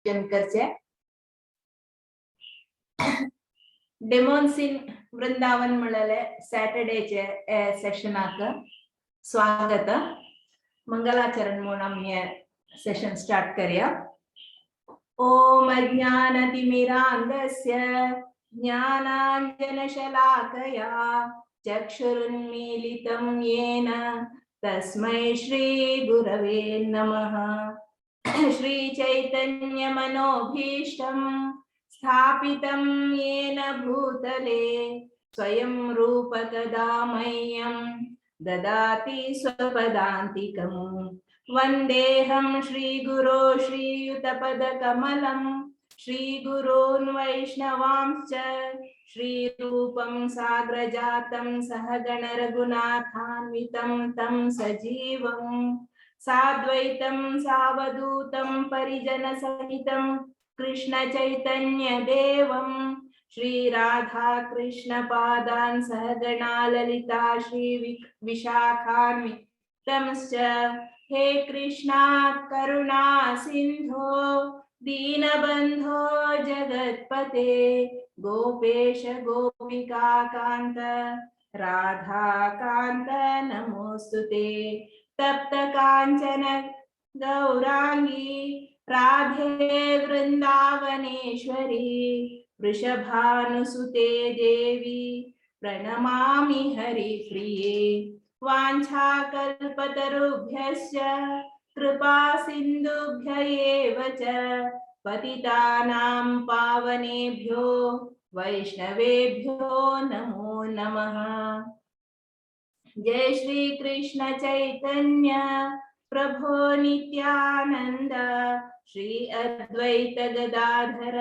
करचे. Demons in Vrindavan म्हणलेले सॅटर्डेचे सेशनाक स्वागत. मंगलाचरण म्हणून आमी हे सेशन स्टार्ट करया. ओम अज्ञानतिमिरान्धस्य ज्ञानाञ्जनशलाकया चक्षुरुन्मीलितं येन तस्मै श्रीगुरवे नमः. श्रीचैतन्यमनोभीष्टं स्थापितं येन भूतले स्वयं रूपकदा मह्यं ददाति स्वपदान्तिकम्. वन्देऽहं श्रीगुरो श्रीयुतपदकमलं श्रीगुरून् वैष्णवांश्च श्रीरूपं साग्रजातं सहगणरघुनाथान्वितं तं सजीवं साद्वैतं सावधूतं परिजनसहितं कृष्णचैतन्यदेवं श्रीराधाकृष्णपादान् सहगणा ललिता श्रीविशाखान्वितंश्च. हे कृष्णा करुणा सिन्धो दीनबन्धो जगत्पते गोपेश गोपिकाकान्त राधाकान्त नमोऽस्तु ते. तप्त काञ्चन गौराङ्गी राधे वृन्दावनेश्वरी वृषभानुसुते देवी प्रणमामि हरिप्रिये. वाञ्छाकल्पतरुभ्यश्च कृपा सिन्धुभ्य एव च पतितानां पावनेभ्यो वैष्णवेभ्यो नमो नमः. जय श्री कृष्ण चैतन्य प्रभो नित्यानंद श्री अद्वैत गदाधर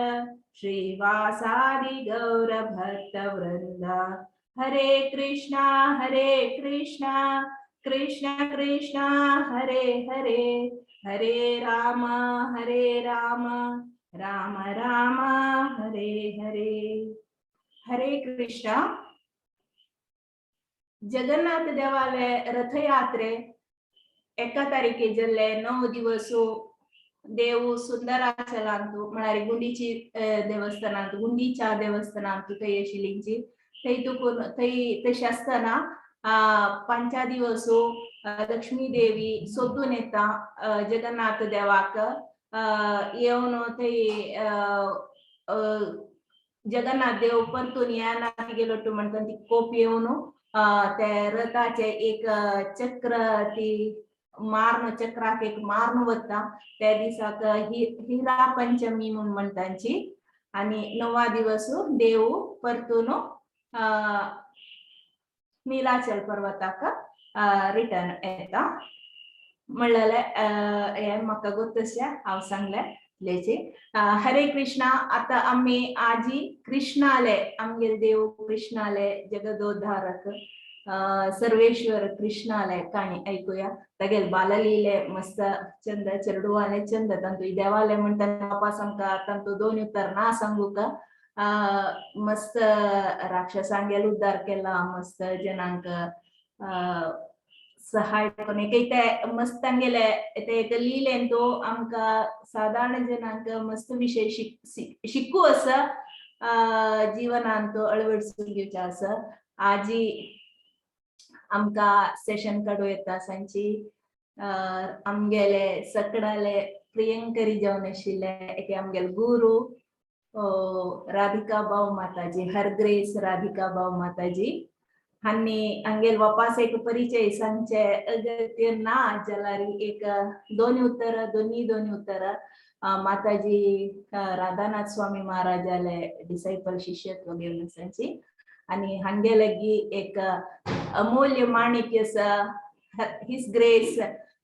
श्रीवासादि गौर भक्त वृंद. हरे कृष्णा हरे कृष्णा कृष्ण कृष्ण हरे हरे, हरे राम हरे राम राम राम हरे हरे. हरे कृष्ण. जगन्नाथ देवाले रथयात्रे एका तारखे जाल्ले 9 दिवस देव सुंदराचलांतु म्हळ्यार गुंडीची देवस्थानांत, गुंडीच्या देवस्थानांत थंय आशिल्लींची. थंय तुकून थंय तशें आसतना पांचा दिवस लक्ष्मी देवी सोदून येता जगन्नाथ देवाक. येवन थंय जगन्नाथ देव परतून येना तिगेलो म्हणटा ती कोप येवन ते रथाचे एक चक्र ती मारून चक्राक एक मारून वता. त्या दिसाक हिरा पंचमी म्हूण म्हणटांची. आणि णवा दिवस देव परतून नीलाचल पर्वताक रिटर्न येता म्हणलेले हे म्हाका गोत्तशें हांव सांगलें लेचे. हरे कृष्णा. आता आमी आजी कृष्णाले, आमगेले देव कृष्णाले, जगदोद्धारक सर्वेश्वर कृष्णाले काणी ऐकूया. तागेले बाललीले मस्त चंद, चेरडुवाले चंद. तांतू देवाले म्हणटा वापस आमकां तांतू दोन उतर ना सांगूक. मस्त राक्षसांगेल उद्धार केला, मस्त जनांक सहाय करून एक ते मस्त तांगेले ते एक लिलेन तो आमकां साधारण जनांक मस्त विशय शिकू आसा, जिवनांत अळवडसून घेवचे आसा. आजी आमकां सेशन काडू येता सांची आमगेले सकडाले प्रियंकरी जावन आशिल्ले एके आमगेले गुरू राधिका भाऊ माताजी, हर ग्रेस राधिका भाऊ माताजी. हांणी हांगेल वापास एक परिचय सांगचे अगत्य ना जाल्यार एक दोन उतर, दोन्ही दोन उतर. माताजी राधानाथ स्वामी महाराजाले डिसायपल, शिष्यत्व घेवन आसाची आणि हांगेलगी एक अमूल्य माणिक्य आसा, his grace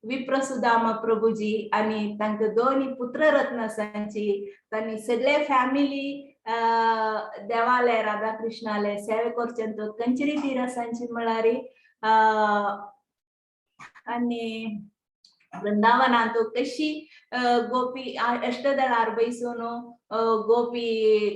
विप्रसुदामा प्रभुजी. आणि तांकां दोनी पुत्ररत्न आसांची. तांणी सगळे फॅमिली देवाले राधा कृष्णाले सेवे करचें खंयची रितीर आसांची म्हळ्यार आणि वृंदावनांत कशी गोपी अष्टदळार बैसून गोपी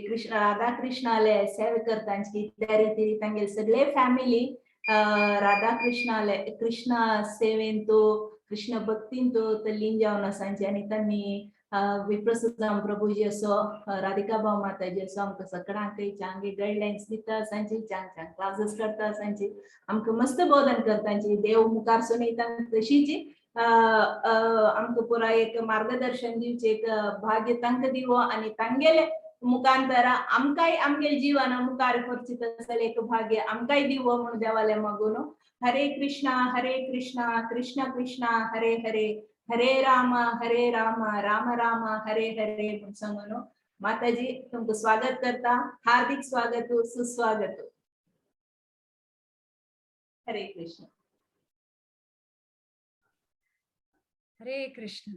कृष्ण राधा कृष्णाले सेवे करतांची, त्या रितीर तांगेले सगळे फॅमिली राधा कृष्णाले कृष्ण सेवेंतू, कृष्ण भक्तींतू तल्लीन जावन आसांची. आनी तांणी विप्रसुदाम प्रभुजी असो, राधिका भाऊ माताजी असो, आमकां सगळ्यांक चांगे गायडलायन्स दिता आसांची, चांग चांग क्लासेस करता आसांची, आमकां मस्त बोधन करतांची. देव मुखार सुनयता तशीच आमकां पुराय एक मार्गदर्शन दिवचें एक भाग्य तांकां दिवो आनी तांगेले मुखांतरा आमकांय आमगेले जीवन मुखार व्हरचें तसलें एक भाग्य आमकांय दिवो म्हणून देवाले मागून. हरे कृष्णा हरे कृष्णा कृष्ण कृष्णा हरे हरे, हरे राम हरे राम राम राम हरे हरे म्हणून सांगून माताजी तुमकां स्वागत करता. हार्दिक स्वागत, सुस्वागत. हरे कृष्ण. हरे कृष्ण.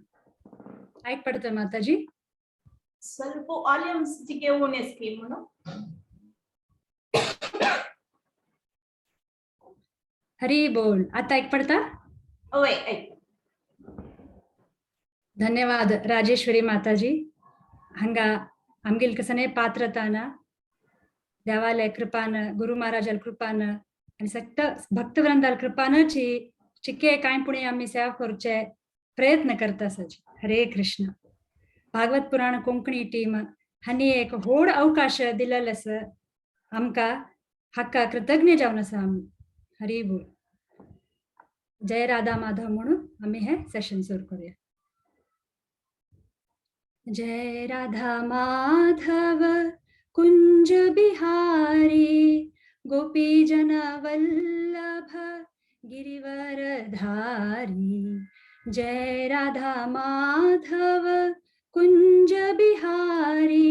ऐक पडतंय माताजी? ಸ್ವಲ್ಪ ವಾಲ್ಯೂಮ್ ಚಿಕ್ಕೆ ಉಣೆ म्हणून. हरी बोल. आता ऐक पडता? वय ऐक. धन्यवाद राजेश्वरी माताजी. हंगा आमगेल कसने पात्रताना देवाले कृपान, गुरु महाराजाल कृपान आणि सक्त भक्तवृंदाल कृपानची चिके काय पुणे आम्ही सेवा करूचे प्रयत्न करता सज. हरे कृष्ण. भागवत पुराण कोंकणी टीम हांणी एक व्हड अवकाश दिलेलो आसा आमकां, हाका कृतज्ञ जावन आसा आमी. हरी बोल. जय राधा माधव म्हणून आमी हे सेशन सुरू करूया. जय राधा माधव कुंज बिहारी, गोपी जन वल्लभ गिरिवरधारी. जय राधा माधव कुंज बिहारी,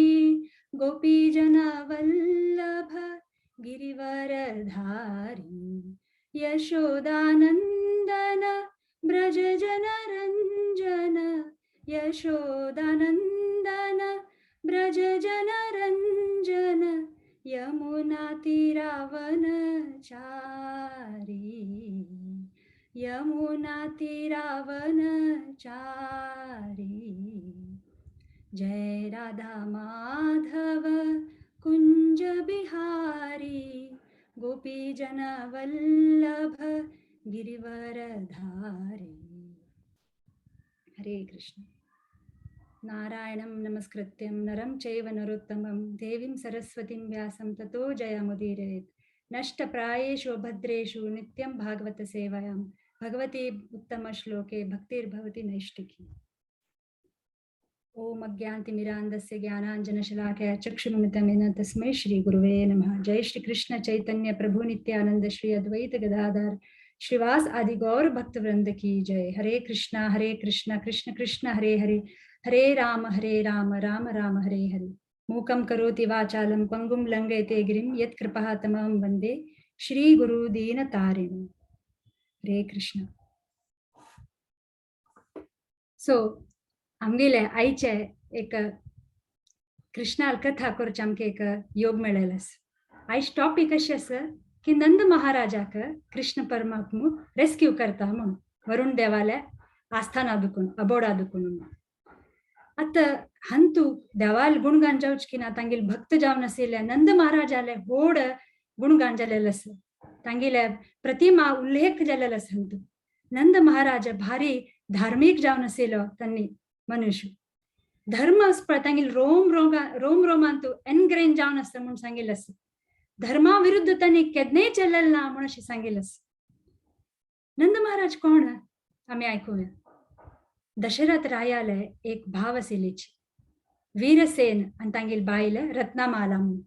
गोपी जन वल्लभ गिरिवरधारी. यशोदानंदन ब्रज जन रंजन, यशोदानंदन ब्रज जन रंजन, यमुना तीरावन चारी, यमुना तीरावन चारी. जय राधा माधव कुंज बिहारी, गोपी जन वल्लभ गिरिवरधारी. हरे कृष्ण. नारायणं नमस्कृत्यं नरं चैव नरोत्तमं देवीं सरस्वतीं व्यासं ततो जयमुदीरयेत्. नष्टप्रायेषु अभद्रेषु नित्यं भागवत सेवायां भगवती उत्तमश्लोके भक्तिर्भवति नैष्टिकी. ओम अज्ञानतिमिरान्धस्य ज्ञानाञ्जनशलाकया चक्षुरुन्मिलितं तस्मै श्री गुरुवे नमः. जय श्री कृष्ण चैतन्य प्रभु नित्यानंद श्री अद्वैत गदाधर श्रीवास आदि गौर भक्त वृंद की जय. हरे कृष्णा हरे कृष्णा कृष्ण कृष्ण हरे हरे, हरे राम हरे राम राम राम हरे हरे. मूकं करोति वाचालं पंगुं लंघयते गिरिं यत्कृपा तमहं वंदे श्री गुरु दीनतारिणं. हरे कृष्ण. सो आमगेले आईचे एक कृष्णाल कथा करचे आमकां एक योग मेळ्ळेलो आसा. आयज टॉपीक अशें आसा की नंद महाराजाक कृष्ण परमात्मू रेस्क्यू करता म्हणून वरुण देवाले आस्थाना दुखून अबोडा दुखून म्हणून. आतां हांतू देवाल गुणगान जावच की ना, तांगेले भक्त जावन आशिल्ले नंद महाराजाले व्हड गुणगान जालेले आसा, तांगेले प्रतिमा उल्लेख जालेलो आसा. हांतू नंद महाराज भारी धार्मीक जावन आशिल्लो. तांणी मनुष्य धर्म पळय तांगेले रोम रोगा रोम रोमांतू एनग्रेन जावन आसा म्हूण सांगिल्लें आसा. धर्मा विरुद्ध तांणी केन्नाय चललें ना म्हूण अशें सांगिल्लें आसा. नंद महाराज कोण आमी आयकुया. दशरथ रायाले एक भाव आशिल्लीची वीरसेन आनी तांगेली बायल रत्नामाला म्हणून.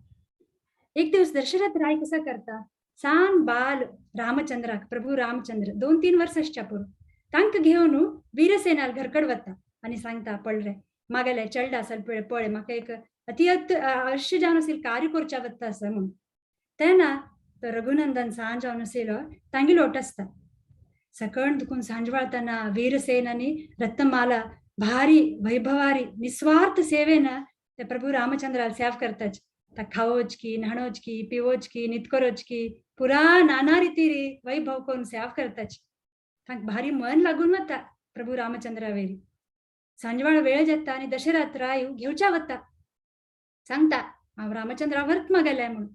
एक दिवस दशरथ राय कसो करता, सान बाल रामचंद्राक, प्रभू रामचंद्र 2-3 वर्सां आसच्या पुरो, तांकां घेवन वीरसेनाल घरकड वता आनी सांगता, पळ रे मागेले चेडा आसा पळय पळय म्हाका एक अति अशें जावन आशिल्लें कार्य करच्या वता आसा म्हणून. तेन्ना तो रघुनंदन सान जावन आशिल्लो तांगेलो लोट आसता. सकळ दुखून सांजवाळतना वीरसेन आनी रत्नमाला भारी वैभवारी निस्वार्थ सेवेन ते प्रभू रामचंद्राल सेव करताच. ता खावोच की न्हाणोच की पिवोच की नितकरोच की पुरा नाना रितीरी वैभव करून सेव करताच. तांकां भारी मन लागून वता प्रभू रामचंद्रा वेरी. सांजवाळ वेळ जाता आनी दशरथ राय घेवच्या वता, सांगता हांव रामचंद्रा वर्तमा गेले म्हणून.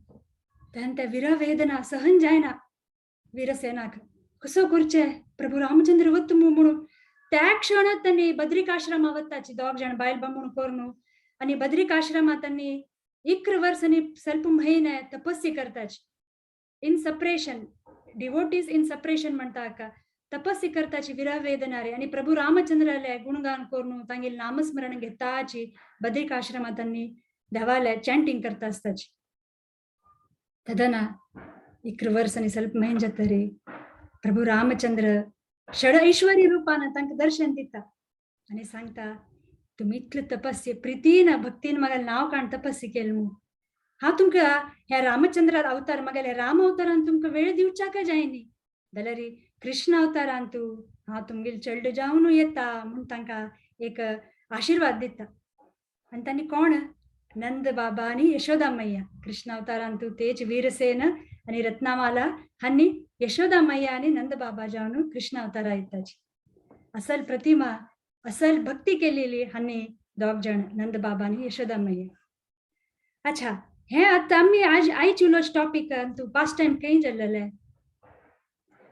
तेन्ना ते विरवेदना सहन जायना वीरसेनाक, कसो करचें प्रभू रामचंद्र वत म्हणून. त्या क्षणात त्यांनी बद्रिकाश्रमा वताची दोग जण बायल बामूण करून आणि बद्रिकाश्रमात त्यांनी 11 वर्ष आणि ಸ್ವಲ್ಪ महिने तपस्या करताची. In separation, devotees in separation म्हणता का तपस्या करताची विरह वेदनारे आणि प्रभू रामचंद्राले गुणगान करून तांगेल नामस्मरण घेताची बद्रिकाश्रमात त्यांनी देवाले चॅन्टिंग करता असताची. तदना 11 वर्ष आणि ಸ್ವಲ್ಪ महिने जातरी प्रभू रामचंद्र षड ऐश्वर्य रूपान तांकां दर्शन दिता आणि सांगता तुम्ही इतले तपस्या प्रितीन भक्तीन म्हाका नाव काण तपस्या केल मू, हांव तुमकां ह्या रामचंद्र अवतार म्हागेल्या राम अवतारान तुमकां वेळ दिवच्याक जायनी, जाल्यार कृष्ण अवतारान तूं हांव तुमगेल चेडूं जावन येता म्हूण तांकां एक आशिर्वाद दिता. आनी तांणी कोण नंद बाबा आनी यशोदा मैया कृष्ण अवतारान तूं तेच वीरसेन आनी रत्नामाला हांणी यशोदा मैया आनी नंद बाबा जावन कृष्ण अवतारा येताची. असल प्रतिमा असल भक्ती केलेली हांणी दोग जण नंद बाबा आनी यशोदा मैया. अच्छा, हे आतां आमी आज आयज उलोवचे टॉपीक तूं पास्ट टायम खंय जाल्लेले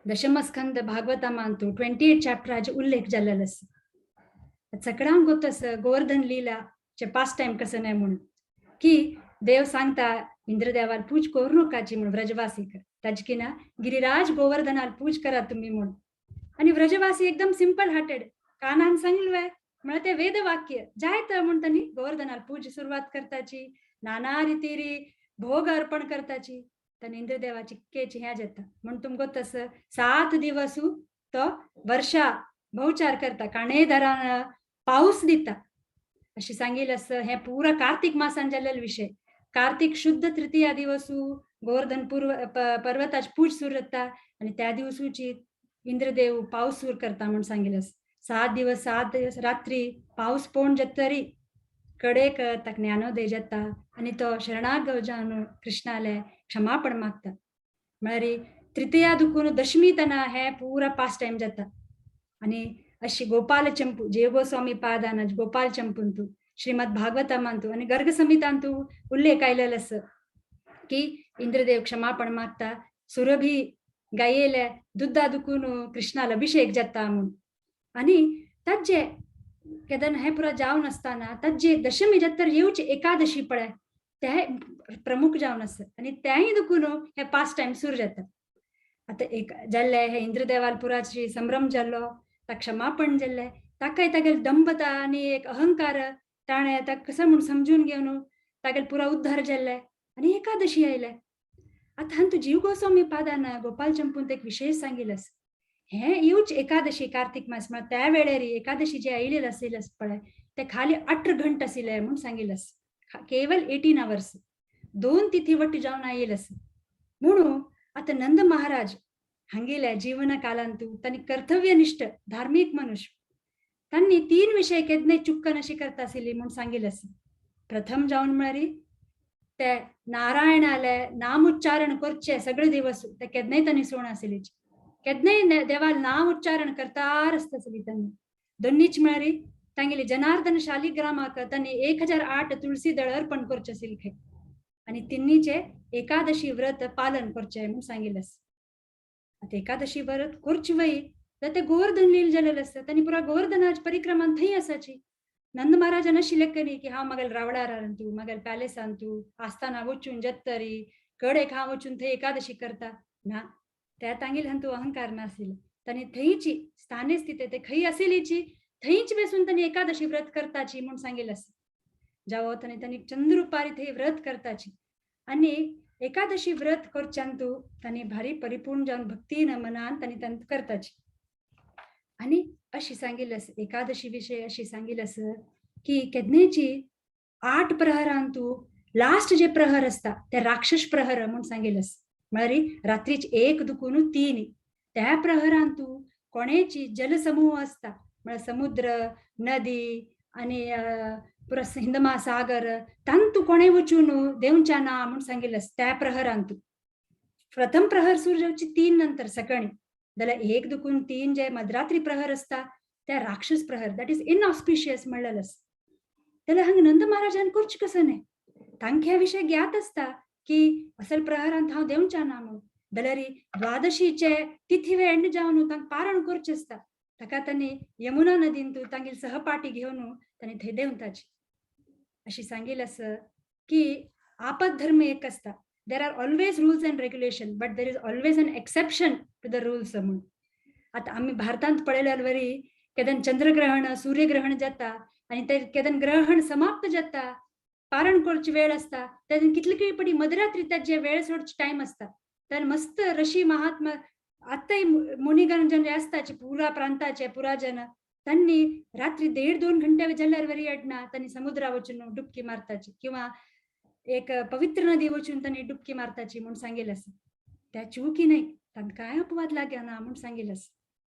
दशमस्कंद भागवतामान तूं 28 चॅप्टराचे उल्लेख जाल्लेलो आसा. सगळ्यांक गोत आसा गोवर्धन लीलाचे पास्ट टायम कसं नाही म्हणून की देव सांगता इंद्रदेवाल पूज करू नकाची म्हणून व्रजवासीक ताजे की ना गिरिराज गोवर्धनाल पूज करा तुम्ही म्हणून. आणि व्रजवासी एकदम सिंपल हार्टेड कानान सांगलंय म्हळ्यार ते वेदवाक्य जायत म्हूण तांणी गोवर्धनाल पूज सुरवात करताची, नाना रितीरी भोग अर्पण करताची. तांणी इंद्रदेवाची केच ह्या जाता म्हूण तुमकां तसं 7 दिवस तो वर्षा भोवचार करता, काणेदारान पावस दिता अशी सांगील असं. हे पुरा कार्तिक मासान जाल्लेलो विषय. कार्तिक शुद्ध तृतीया दिवसू गोवर्धन पूर्व पर्वताची पूज सुरू जाता आणि त्या दिवसूची इंद्रदेव पावस सुरू करता म्हणून सांगेल. 7 दिवस 7 दिवस रात्री पावस पोण जातरी कडेक ताका ज्ञानोदय जाता आणि तो शरणागत जावन कृष्णाले क्षमापण मागता. म्हळ्यार तृतीया दुखून दशमी तना हे पुरा पास टायम जाता. आणि अशी गोपाल चंपू जीव गोस्वामी पादान गोपाल चंपूंतू श्रीमद भागवतामांतू आणि गर्ग संहितांतू उल्लेख आयलेलो आसा की इंद्रदेव क्षमापण मागता, सुरभी गायेले दुद्दा दुखून कृष्णाला अभिषेक जाता म्हणून. आणि ताजे केदन हे पुरा जावन आसतना ताजे दशमी जातर येवची एकादशी पळय ते प्रमुख जावन आसा आणि तेय दुखून हे पास टायम सुरू जाता. आतां एक जाल्ले हे इंद्रदेवाल पुराची संभ्रम जाल्लो, ताका क्षमापण जाल्लें, ताकाय तागेले दंभता आनी एक अहंकार ताणें ताका कसो म्हूण समजून घेवन तागेले पुरा उद्धार जाल्ले आनी एकादशी आयले. आतां हांतू जीव गोस्वामी पादान गोपाल चंपून एक विशेष सांगिल्लें आसा. हे येवच एकादशी कार्तिक मास म्हळ्यार त्या वेळेर एकादशी जे आयिल्ले आशिल्ले पळय ते खाली 18 घंटे आशिल्ले म्हूण सांगिल्लें आसा. केवल 18 आवर्स 2 तिथी वट्ट जावन आयिल्ले आसा. म्हणून आतां नंद महाराज हांगेल्या जीवन कालांतू तांणी कर्तव्यनिष्ठ धार्मीक मनुष्य तांणी 3 विषय केन्नाय चुक्कन अशी करता आशिल्ली म्हूण सांगिल्लें आसा. प्रथम जावन म्हळ्यार ते नारायणाले नाम उच्चारण करचे सगळे दिवस ते केन्नाय तांणी सोण आशिल्ली, केन्नाय देवाल नाम उच्चारण करतार आसता आसली तांणी. दोन्नीच म्हळ्यार तांगेली जनार्दन शालिग्रामाक तांणी 1008 तुळसी दळ अर्पण करचे आशिल्ले खंय आनी तिन्नीचे एकादशी व्रत पालन करचे म्हूण सांगिल्लें आसा. आतां एकादशी व्रत करची वय जाल्यार ते गोवर्धन लील जालेलें आसता, तांणी पुरा गोवर्धनाची परिक्रमान थंय आसाची. नंद महाराजान अशी लेखनी की हांव म्हागेले रावळार तूं म्हागेले पॅलेसान तूं आसतना वचून जत्तरी कडेक हांव वचून थंय एकादशी करता ना, त्या तांगेले हांतू अहंकार नाशिल्लो. तांणी थंयची स्थाने स्थिती ते खंय आशिल्लीची थंयच बेसून तांणी एकादशी व्रत करताची म्हूण सांगिल्लें आसा. जावो तांणी तांणी चंद्रुपारी थंय व्रत करताची आनी एकादशी व्रत करच्यान तूं तांणी भारी परिपूर्ण जावन भक्तीन मनान तांणी तांकां करताची. आनी अशी सांगिल्लें आसा एकादशी विशय अशी सांगिल्लें आसा की केदनेची 8 प्रहरान तूं लास्ट जे प्रहर आसता ते राक्षस प्रहर म्हूण सांगिल्लें आसा. म्हळ्यार रात्रीच 1 दुखून 3 त्या प्रहरान तूं कोणेची जलसमूह आसता म्हळ्यार समुद्र नदी आनी पुरा हिंद महासागर तांतू कोणे वचून देवच्या ना म्हूण सांगिल्लें आसा. त्या प्रहरान तूं प्रथम प्रहर सुरू जावची 3 नंतर सकाळी जाल्यार 1 दुखून 3 जे मध्यरात्री प्रहर आसता त्या राक्षस प्रहर that is इनऑस्पिशियस म्हणलेलें आसा. जाल्यार हांगा नंद महाराजान करचें कसं न्हय, तांकां ह्या विशय ज्ञात आसता की असल प्रहरांत हांव देवच्या ना म्हणून. जाल्यार द्वादशीचे तिथी वेळ जावन तांकां पारण करचें आसता, ताका तांणी यमुना नदीन तूं तांगेली सहपाठी घेवन तांणी थंय देंवताची. अशी सांगील आसा की आपद धर्म एक आसता. There are always rules and regulation, but there is always an exception to the rules म्हणून. आतां आमी भारतांत पळयल्यार वरी केदन चंद्रग्रहण सूर्यग्रहण जाता आनी ते केदन ग्रहण समाप्त जाता, पारण करची वेळ आसता, तेन्ना कितली पडी मध्यरात्री जे वेळ सोडची टायम आसता, तर मस्त ऋषी महात्मा आतांय मुनिगण जे आसताचे पुरा प्रांताचे पुरा जन त्यांनी रात्री 1.5-2 घंटे जाल्यार वरी अडना त्यांनी समुद्रा वचून डुबकी मारताची किंवा एक पवित्र नदी वचून त्यांनी डुबकी मारताची म्हणून सांगेल आसा. त्या चुकी नाही, तांकां काय अपवाद लागना म्हणून सांगेल आसा.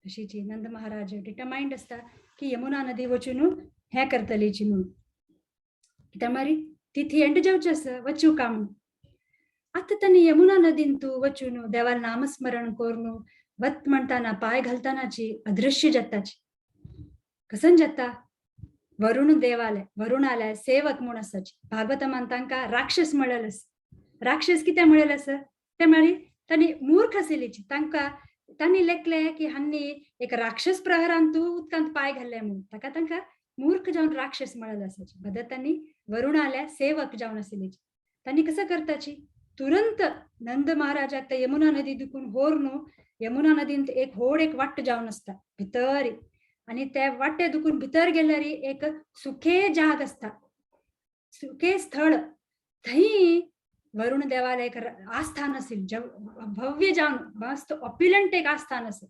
तशीची नंद महाराज डिटर्माइंड आसता की यमुना नदी वचून हें करतलीची म्हणून. कित्याक मारी तिथी एंड जावचें आसा वचूं का म्हणून. आतां तांणी यमुना नदीन तूं वचून देवाल नामस्मरण करून वत म्हणताना पाय घालतानाची अदृश्य जाताची. कसन जाता? वरुण देवाले वरुणाले सेवक म्हूण आसाची. भागवतमान तांकां राक्षस म्हणलेलें आसा. राक्षस कित्याक म्हणलेलें आसा? ते म्हळ्यार तांणी मूर्ख आशिल्लीची. तांकां तांणी लेखले की हांणी एक राक्षस प्रहरान तूं उदकांत पाय घाल्ले म्हणून. ताका तांकां मूर्ख जावन राक्षस म्हणलेलें आसाची. बदल तांणी वरुणाल्या सेवक जावन आशिल्लीची. तांणी कसं करताची? तुरंत नंद महाराजाक त्या यमुना नदी दुखून होर न्हू, यमुना नदींत एक होड एक वाट जावन आसता भितर, आनी त्या वाटे दुखून भितर गेल्यार एक सुखे जाग आसता, सुखे स्थळ. थंय वरुण देवाला एक आस्थान असेल, भव्य जावन मस्त ऑप्युलंट एक आस्थान असेल.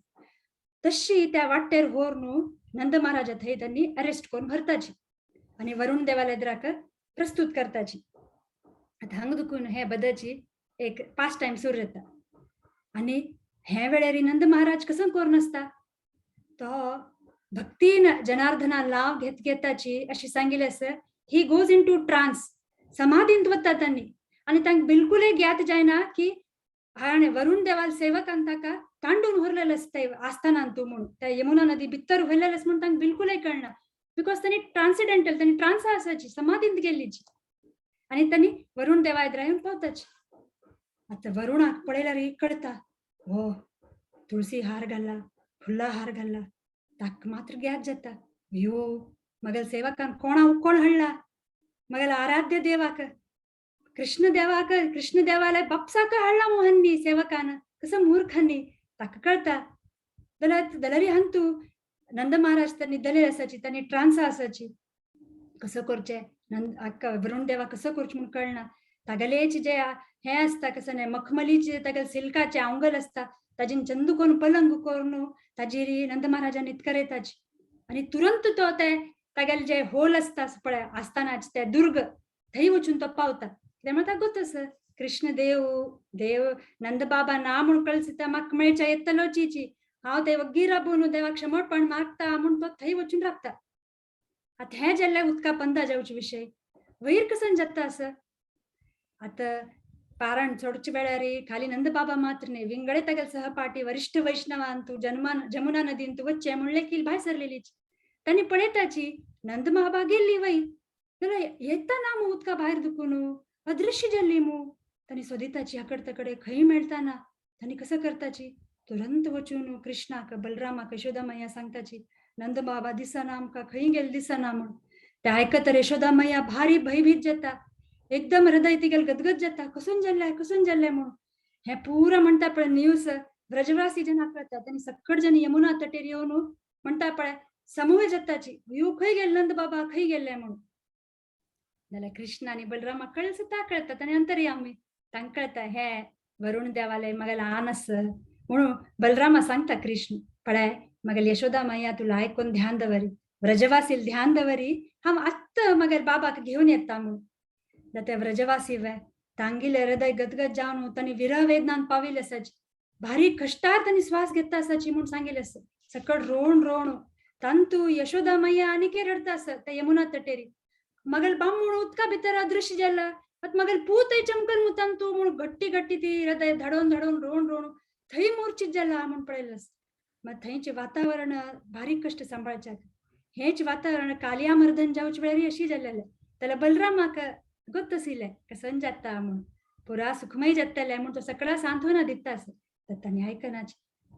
तशी त्या वाटेर होर न्हू नंद महाराजा थंय त्यांनी अरेस्ट करून भरताची आनी वरुण देवाला एदराक प्रस्तुत करताची. आतां हांगा दुखून हे बदची एक पास टायम सुरू जाता. आनी हे वेळार नंद महाराज कसं करून आसता, तो भक्तीन जनार्दना लाव घेत घेताची अशी सांगिल्लें आसा. He goes in to trance, समाधींत वता तांणी आनी तांकां बिलकुलय ज्ञात जायना की हाणें वरुण देवाल सेवकान ताका तांडून व्हरलेलें आसता आस्थानान तूं म्हणून, त्या यमुना नदी भितर व्हरलेलें आसा म्हणून तांकां बिलकुलय कळना, because तांणी ट्रान्सिडेंटल तांणी ट्रान्सा आसाची, समाधींत गेल्लीची. आनी तांणी वरुण देवा एदरा येवन पावताची. आतां वरुणाक पळयल्यार कळता, हो तुळसी हार घाला, फुलां हार घाला, ताका मात्र ज्ञात जाता, यो मगल सेवकान कोणा उकोळ हाडला, मगल आराध्य देवाक कृष्ण देवाक, कृष्ण देवाला बापसाक हाडला मोहन्नी सेवकान, कसं मूर्खांनी. ताका कळता. जाल्यार दलरी हांतू नंद महाराज त्यांनी दलेल आसाची, त्यांनी ट्रान्सा आसाची. कसं करचें नंद आक्का वरुण देवा कसं करचें म्हणून कळना. तागेलेच जे हें आसता कसं न्हय मखमलीचे तागेले सिल्काचे आंगल आसता, ताजेन चंदू करून पलंग करून ताजेर नंद महाराजान इतकर येताची. आनी तुरंत तो ते तागेले जे होल आसता पळय आसतानाच ते दुर्ग थंय वचून तो पावता. कित्याक म्हणटा गोत आसा कृष्ण देव देव नंद बाबा ना म्हूण कळसिता म्हाका मेळच्या येतलो चिची, हांव ते वग्गी राबून देवाक क्षमोपण मागता म्हूण तो थंय वचून राबता. आतां हें जाल्लें उदका पंदा जावचे विशय. वयर कसन जाता आसा. आतां पारण सोडचे वेळार खाली नंद बाबा मात्र न्हय, विंगडे तागेले सहपाठी वरिष्ठ वैष्णवांतू जन्मा जमुना नदींतू वच्चे म्हणले की भायर सरलेलीच. तांणी पळयताची नंद बाबा गेल्ली वय, जाल्यार येता ना मू उदका भायर दुखून अदृश्य जाल्ली मू. तांणी सोदिताची आकड तकडे खंय मेळटा ना. तांणी कसं करताची, तुरंत वचून कृष्णाक बलरामाक यशोदा मैया सांगताची, नंद बाबा दिसना आमकां, खंय गेले दिसना म्हूण. ते आयकत यशोदा मैया भारी भयभीत जाता, एकदम हृदय तिगेल गदगद जाता, कसून जाल्लें कसून जाल्लें म्हणून. हें पुरा म्हणटा पळय न्यूज ब्रजवासी जना कळता. तांणी सक्कड जन यमुना तटेर येवन म्हणटा पळय समूह जाताची, यो खंय गेले नंद बाबा खंय गेल्ले म्हणून. जाल्यार कृष्ण आनी बलरामाक कळ्ळें सुद्दां कळटा, तांणी अंतर्यामी तांकां कळटा हे वरुण देवालय मगेले आन आसा म्हणून. बलरामा सांगता कृष्ण, पळय मगेले यशोदा मैया तुला आयकून ध्यान दवरी, व्रजवासील ध्यान दवरी, हांव आत्तां मगेले बाबाक घेवन येता म्हणून. जाल्यार ते व्रजवासी वे तांगेले हृदय गदगद जावन तांणी विरह वेदनान पाविल्ले आसाची, भारी कश्टार तांणी श्वास घेता आसाची म्हूण सांगिल्लें आसा. सकळ रोण रोण तांतू यशोदा मैया आनीके रडता आसा त्या यमुना तटेरी, मगल बामूण उदका भितर अदृश्य जाला, आतां मगल पूतय चमकल मू तांतू म्हूण घट्टी घट्टी ती हृदय धडोवन धडोवन रोण रोण थंय मूर्छित जाला म्हूण पळयलें आसा. मागीर थंयचें वातावरण भारी कश्ट सांबाळच्याक. हेंच वातावरण कालिया मर्दन जावचे वेळार अशी जाल्लेलें. जाल्यार बलरामाक गोत आशिल्लें कसन जाता म्हूण, पुरा सुखमय जातलें म्हूण तो सगळा सांत्वना दिता आसा. तर तांणी आयकनाच.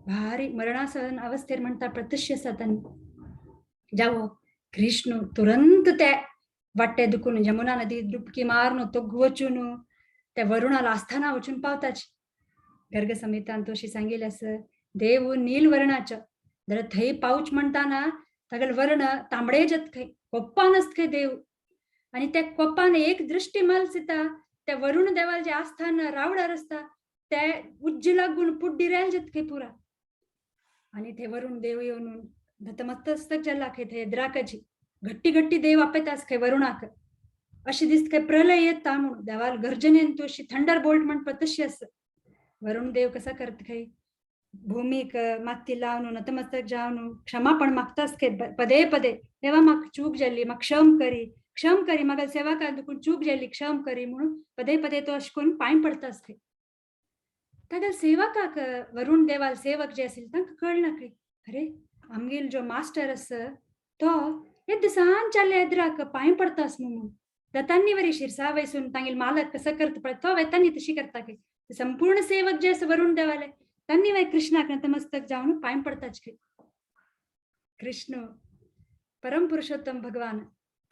भारी मरणासन अवस्थेर म्हणटा पळय तशी आसा तांणी. जावो कृष्ण तुरंत ते वाट्टे दुखून जमुना नदी डुबकी मारून तो वचून त्या वरुणाला आस्थाना वचून पावताच. गर्ग संहितान तो अशी सांगितलं असं देव नील वर्णाच जर थंय पाऊच म्हणताना तागेल वर्ण तांबडे जत खंय कोप्पान आसत खंय देव. आणि त्या कोप्पान एक दृष्टी मालसिता त्या वरुण देवाल जे आस्थान रावडार असता ते उज्ज लागून पुड्डी रेल जत खंय पुरा. आणि ते वरुण देव येऊन नतमस्तक जाला खंय थंय द्राकाची घट्टी घट्टी देव आपयतास खंय वरुणाक अशी दिसत खंय प्रलय येता म्हणून देवाल गर्जनेन तू अशी थंडर बोल्ट म्हणपा तशी आसा. वरुण देव कसा करत खंय भूमीक माती लावन नतमस्तक जावन क्षमापण मागतास खंय पदे पदे देवा म्हाका चूक जाली म्हाका क्षम करी क्षम करी म्हाका सेवा कर दुखून चूक जाली क्षम करी म्हणून पदे पदे तो अशें करून पांय पडतास खंय. तागेल सेवकाक वरुण देवाल सेवक जे आशिल्ले तांकां कळना खंय अरे आमगेल जो मास्टर आसा तो हे दिसान चालले एद्राक पांय पडतास म्हणून दतांनी वरी शिरसा वयसून तांगेल मालक कसं करता पळय तो वेतांनी तशी करता खंय. संपूर्ण सेवक जे आसा वरुण देवाले तांणी वय कृष्णाक नतमस्तक जावन पांय पडताच खंय. कृष्ण परम पुरुषोत्तम भगवान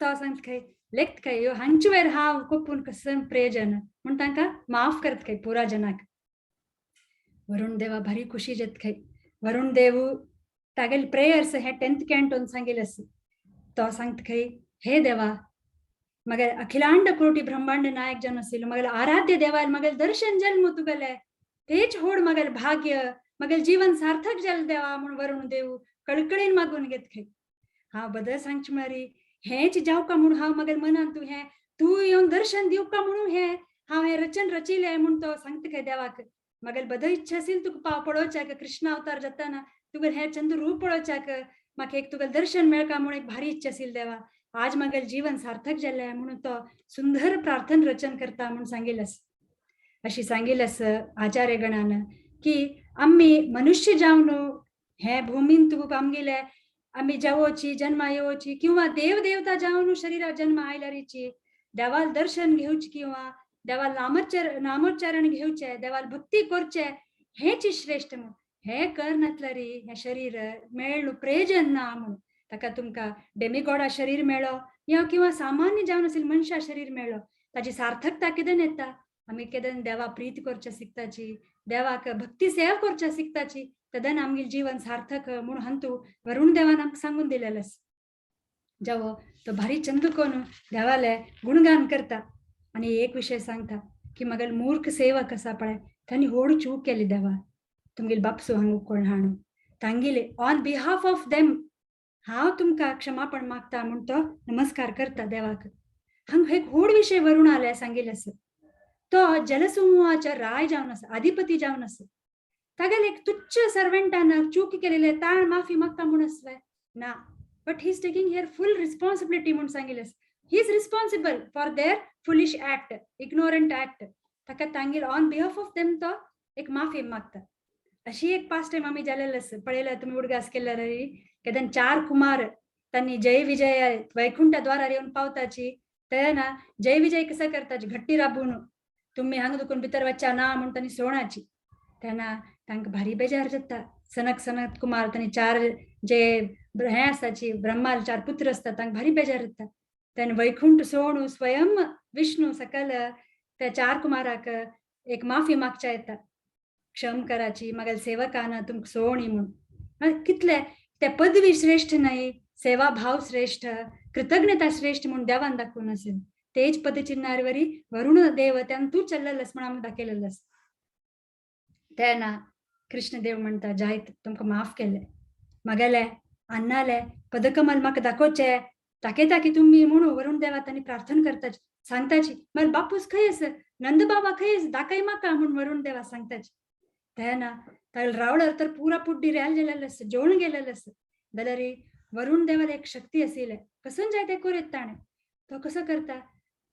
तो सांगता खंय लेखत खंय ह्यो हांचे वयर हांव कोपून कसं प्रयोजन म्हूण तांकां माफ करत खंय पुरा जनाक. वरुण देवा भारी खुशी जात खंय. वरुण देव तागेले प्रेयर्स हे 10th कॅन्टोन सांगिल्लें आसा. तो सांगता खंय हे देवा मगे अखिलांड कोटी ब्रह्मांड नायक जन आशिल्लो मगेले आराध्य देवाल मगेले दर्शन जल्म तुगेले तेच होड मगेले भाग्य मगेले जीवन सार्थक जल देवा म्हूण वरुण देव कळकळीन मागून घेत खंय. हांव बदल सांगचे म्हळ्यार हेंच जावका म्हूण हांव मगेले मनान तूं हें तूं येवन दर्शन दिवका म्हणून हें हांव हें रचन रचिलें म्हूण तो सांगता खंय देवाक. मगेले बदल इच्छा आशिल्ली तुका पाव पळोवच्याक कृष्ण अवतार जाताना तुगेलें हें चंद्र रूप पळोवच्याक म्हाका एक तुगेलें दर्शन मेळका म्हूण एक भारी इच्छा आशिल्ली देवा आज मगेले जीवन सार्थक जालें म्हणून तो सुंदर प्रार्थना रचन करता म्हूण सांगिल्लें आसा. अशी सांगिल्लें आसा आचार्य गणान की आमी मनुष्य जावन हे भूमीन तूं आमगेले आमी जावोची जन्मा येवची किंवा देव देवता जावन शरीरात जन्म आयल्यारीची देवाल दर्शन घेवचे किंवा देवाल नामोच्चारण घेवचे देवाल भक्ती करचे हेच श्रेष्ठ म्हूण हे कर नातल्यारी हें शरीर मेळ्ळो प्रयोजन ना म्हूण ताका तुमकां डेमिगॉडा शरीर मेळ्ळो या किंवा सामान्य जावन आशिल्ले मनशा शरीर मेळ्ळो ताची सार्थकता केदन येता आमी केदन देवा प्रीत करच्या शिकताची देवाक भक्ती सेवा करच्या शिकताची तदन आमगेलें जीवन सार्थक म्हूण हांतू वरुण देवान आमकां सांगून दिलेलें आसा. जावो तो भारी चंद कोन देवाले गुणगान करता आनी एक विशय सांगता की मगेले मूर्ख सेवक आसा पळय तांणी व्हड चूक केली देवा तुमगेले बापसो हांगा कोण हाणू तांगेले ऑन बिहाफ ऑफ देम हांव तुमकां क्षमापण मागता म्हूण तो नमस्कार करता देवाक. हांगा एक व्हड विशय वरुण आले सांगिल्लें आसा. तो जलसमुहाचो राय जावन आसा अधिपती जावन आसा. तागेले एक तुच्छ सर्वंटान चूक केलेले ताण माफी मागता म्हूण आसलें ना but he is taking here full responsibility म्हूण सांगिल्लें आसा. He is responsible for their foolish act ignorant act ताका तांगेर ऑन बिहाफ ऑफ देम तो एक माफी मागता. अशी एक पास्ट टायम आमी जालेलें आसा पळयल्या तुमी उडगास केल्यार केदन 4 कुमार तांणी जय विजय वैकुंठ द्वारार येवन पावताची तेन्ना जय विजय कसं करताची घट्टी राबून तुमी हांगा दुखून भितर वच्चा ना म्हूण तांणी सोणाची तेन्ना तांकां भारी बेजार जाता. सनक सनत कुमार तांणी 4 जे हें आसाची ब्रह्माल 4 पुत्र आसता तांकां भारी बेजार जाता. तेन्ना वैकुंठ सोणू स्वयं विष्णू सकल त्या 4 कुमाराक एक माफी मागच्या येता क्षम कराची मगेले सेवकान तुमकां सोणी म्हूण. कितले ते पदवी श्रेष्ठ न्हय सेवा भाव श्रेष्ठ कृतज्ञता श्रेष्ठ म्हूण देवान दाखोवन आसा. तेच पदचिन्हार वरी वरुण देव त्यान तूं चल्लेलें आसा म्हूण आमकां दाखयलेलें आसा. तेन्ना कृष्णदेव म्हणटा जायत तुमकां माफ केलें मगेले अन्नाले पदकमल म्हाका दाखोवचें ताकयता की तुमी म्हणून वरुण देवा तांणी प्रार्थना करताची सांगताची म्हाका बापूस खंय आसा नंद बाबा खंय आसा दाखय म्हाका म्हूण वरुण देवा सांगताची. तेन्ना तागेले रावळार तर पुरा पुड्डी रेल गेलेलें आसा जेवण गेलेलें आसा. जाल्यार वरुण देवाला एक शक्ती आशिल्लें कसून जाय तें करीत ताणें तो कसो करता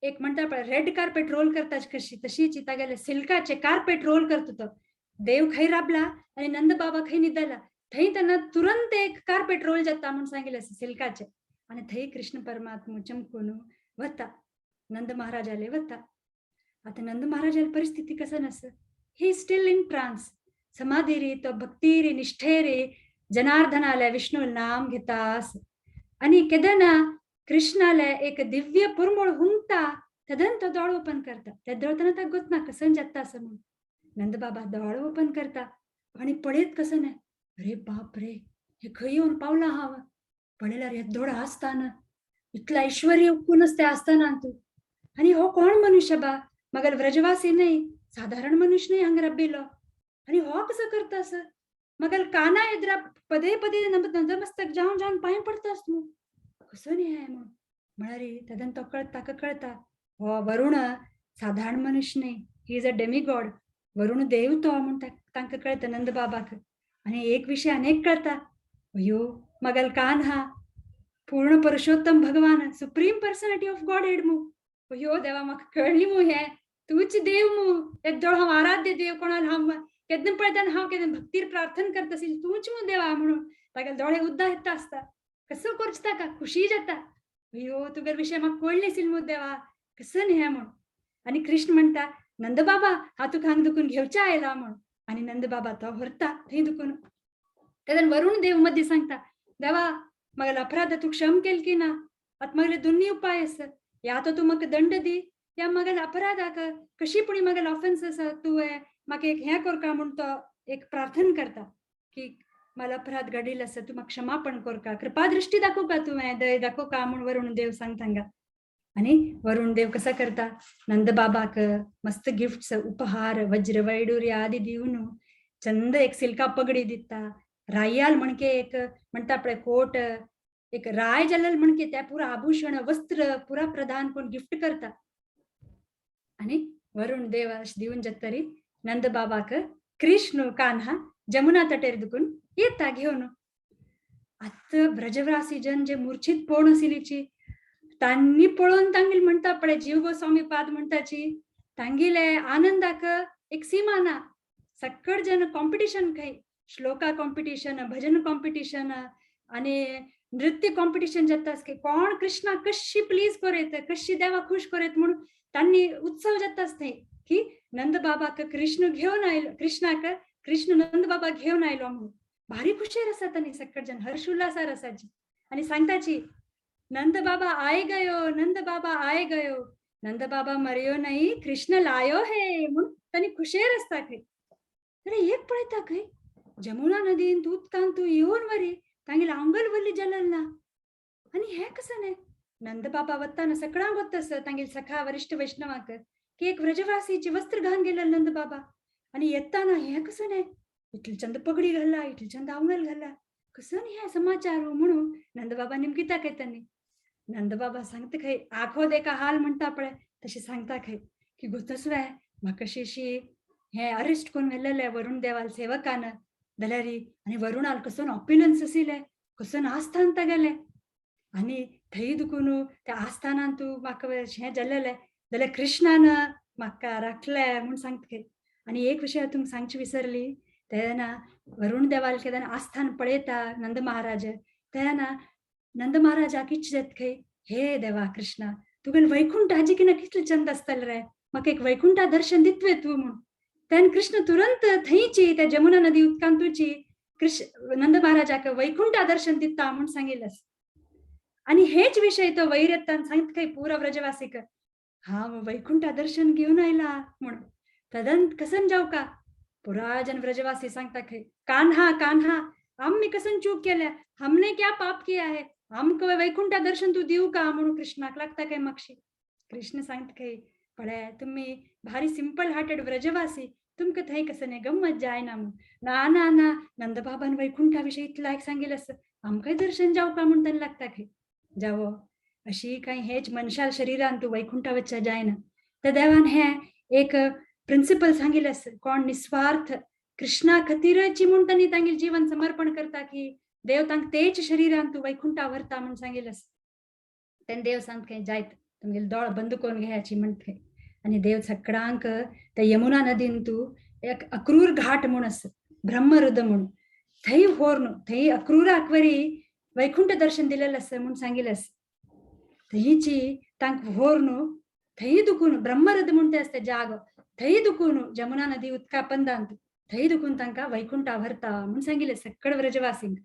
एक म्हणटा पळय रेड कार्पेट रोल करता कशी तशीच तागेले सिल्काचे कार्पेट रोल करता तो देव खंय राबला आनी नंद बाबा खंय न्हिदला थंय तेन्ना तुरंत एक कार्पेट रोल जाता म्हूण सांगिल्लें आसा सिल्काचे. आनी थंय कृष्ण परमात्मा चमकून वता नंद महाराजाले वता. आतां नंद महाराजाली परिस्थिती कसं आसा he still in trance. समाधीरी तो भक्तीरी निष्ठेरी जनार्दनाले विष्णू नाम घेता आसा. आनी केदना कृष्णाले एक दिव्य पुरमोळ हुंगता तेदन तो दोळ ओपन करता. ते दोळतना ताका गोतना कसन जाता आसा म्हणून. नंदबाबा दोळ ओपन करता आनी पळयत कसं न्हय, अरे बाप रे, हे खंय येवन पावला हांव. पळयल्यार येदोळ आसताना इतला ऐश्वर्य उक्कूनच ते आसताना तूं. आनी हो कोण मनुष्य बा, मगर व्रजवासी न्हय, साधारण मनुष्य न्हय हांगा रब्बिलो. आनी हो कसो करता आसा, मगर काना एदरा पदे पदे नतमस्तक जावन जावन पांय पडतास तूं, कसो न्ही हें म्हणून. म्हळ्यार तेदन तो ताका कळता हो वरुण साधारण मनुष्य न्हय, he is a demigod, Varun देव तो म्हूण तांकां कळता नंदबाबाक. आनी एक विशय अनेक कळता, अयो मगल कान्हा पूर्ण पुरुषोत्तम भगवान, supreme personality of God head मू. अयो देवा म्हाका कळ्ळी मू, हें तूच देव मू, येदोळ हांव आराध्य देव कोणाल हांव केन्ना पळयतना हांव केन्ना भक्तीर प्रार्थना करता आशिल्ली तूंच मू देवा म्हणून. ताका दोळे उद्दा येता आसता, कसो करचो ताका खुशी जाता, अयो तुगेले विशय म्हाका कळ्ळें आशिल्लें मू देवा, कसो न्ही हें म्हणून. आनी कृष्ण म्हणटा नंदबाबा हांव तुका हांगा दुखून घेवच्या आयला म्हणून. आनी नंदबाबा तो व्हरता थंय दुखून. तेन्ना वरुण देव मदीं सांगता, देवा म्हागेलो अपराध तूं क्षम केल की ना, आतां म्हागेले दोन्ही उपाय आसा, या तो तूं म्हाका दंड दी या म्हागेल्या अपराधाक कशी पुणी म्हागेले ऑफेन्स आसा तुवें म्हाका एक हें करका म्हूण तो एक प्रार्थना करता की म्हाका अपराध घडिल्लो आसा तूं म्हाका क्षमापण करका, कृपा दृष्टी दाखोवका तुवें, दय दाखोवका म्हूण वरुण देव सांगता हांगा. आनी वरुण देव कसा करता, नंदबाबाक मस्त गिफ्ट्स उपहार वज्र वैडूर्य आदी दिवन चंद एक सिल्का पगडी दिता, रायाल म्हणके एक म्हणटा पळय कोट, एक राय जालेल म्हणके त्या पुरा आभूषण वस्त्र पुरा प्रदान करून गिफ्ट करता. आनी वरुण देव अशें दिवन जातरी नंदबाबाक कृष्ण कान्हा जमुना तटेर दुखून येता घेवन. आतां ब्रजवासी जन जे मूर्छित पळोवन आशिल्लीची तांणी पळोवन तांगेले म्हणटा पळय जीव गोस्वामी पाद म्हणटाची तांगेले आनंदाक एक सीमा ना. सक्कड जन कॉम्पिटिशन खंय, श्लोका कॉम्पिटिशन, भजन कॉम्पिटिशन आनी नृत्य कॉम्पिटिशन जाता की कोण कृष्णा कशी प्लीज करेत, कशी देवा खुश करेत म्हणून तांणी उत्सव जाता थंय की नंदबाबाक कृष्ण घेवन आयलो, कृष्णाक कृष्ण नंदबाबा घेवन आयलो म्हणून भारी खुशेर आसा तांणी सक्कड जन हर्ष उल्लासार आसाची. आनी सांगताची नंद बाबा आय गयो, नंद बाबा आय गयो, नंद बाबा मरियो नाही कृष्ण लायो हे म्हणून तांणी खुशेर आसता खंय. अरे एक पळयता खंय जमुना नदीन उदकान तूं येवन वरी तांगेले आंगल वरली जलल ना. आनी हें कसं न्हय, नंदबाबा वताना सगळ्यांक वता आसता तांगेले सखा वरिश्ठ वैष्णवाक की एक व्रजवासीची वस्त्र घालून गेले नंदबाबा आनी येताना हें कसं न्हय, इतली चंद पगडी घाला, इतली चंद आंगल घाला, कसं न्ही हें समाचार म्हणून नंदबाबा नेमकी दाखयतानी. नंदबाबा सांगता खंय आखो देखा हाल म्हणटा पळय तशें सांगता खंय की गोतसवे म्हाका अशी हें अरेस्ट करून व्हेलेलें वरुण देवाल सेवकान जाल्यार आनी वरुणाल कसो ऑप्युलन्स आशिल्लें, कसो आस्थान तागेलें आनी थंय दुखून त्या आस्थानान तूं म्हाका हें जालेलें जाल्यार कृष्णान म्हाका राखलें म्हूण सांगता खंय. आनी एक विशय तुमकां सांगची विसरली, तेन्ना वरुण देवाल केन्ना आस्थान पळयता नंद महाराज तेन्ना नंद महाराजाक इच्छा जाता खंय, हे देवा कृष्णा तुगेले वैकुंठ हाजी किना कितले चंद आसतले रे, म्हाका एक वैकुंठा दर्शन दितवे तूं म्हूण. तेन्ना कृष्ण तुरंत थंयची त्या जमुना नदी उदकांत तुची कृष्ण नंद महाराजाक वैकुंठा दर्शन दिता म्हूण सांगिल्लें. आनी हेच विशय तो वैरत्तान सांगता खंय पुरा व्रजवासीक, हांव वैकुंठा दर्शन घेवन आयला म्हूण. तदन कसन जावं का पुरा जन व्रजवासी सांगता खंय, कान्हा कान्हा आम्ही कसन चूक केल्या, हमने क्या पाप किया है, आमकां वैकुंठा दर्शन तूं दिवं का म्हणून कृष्णाक लागता काय मागशी. कृष्ण सांगता खंय पळय तुमी भारी सिंपल हार्टेड व्रजवासी, तुमकां थंय कसं न्ही गम्मत जायना म्हूण. ना ना ना नंदबाबान वैकुंठा विशयी इतलें एक सांगिल्लें आसा, आमकांय दर्शन जावं का म्हूण तांकां लागता खंय. जावो अशी कांय हेच मनशा शरिरान तूं वैकुंठा वचच्या जायना. त्या देवान हें एक प्रिंसिपल सांगिल्लें आसा, कोण निस्वार्थ कृष्णा खातीरची म्हूण तांणी तांगेलें जीवन समर्पण करता की देव तांकां तेच शरिरान तूं वैकुंठा व्हरता म्हूण सांगिल्लें आसा. तेन्ना देव सांगता खंय जायत तुमगेले दोळ बंद करून घेयाची म्हणटा खंय. आनी देव सगळ्यांक त्या यमुना नदीन तूं एक अक्रूर घाट म्हूण आसा, ब्रह्मरुद म्हूण, थंय व्हरून थंय अक्रूराक वरी वैकुंठ दर्शन दिलेलें आसा म्हूण सांगिल्लें आसा. थंयची तांकां व्हरून थंय दुखून ब्रह्मरद म्हूण ते आसता जागो, थंय दुखून जमुना नदी उदका पंदांत थंय दुखून तांकां वैकुंठा व्हरता म्हूण सांगिल्लें सकड व्रजवासींक.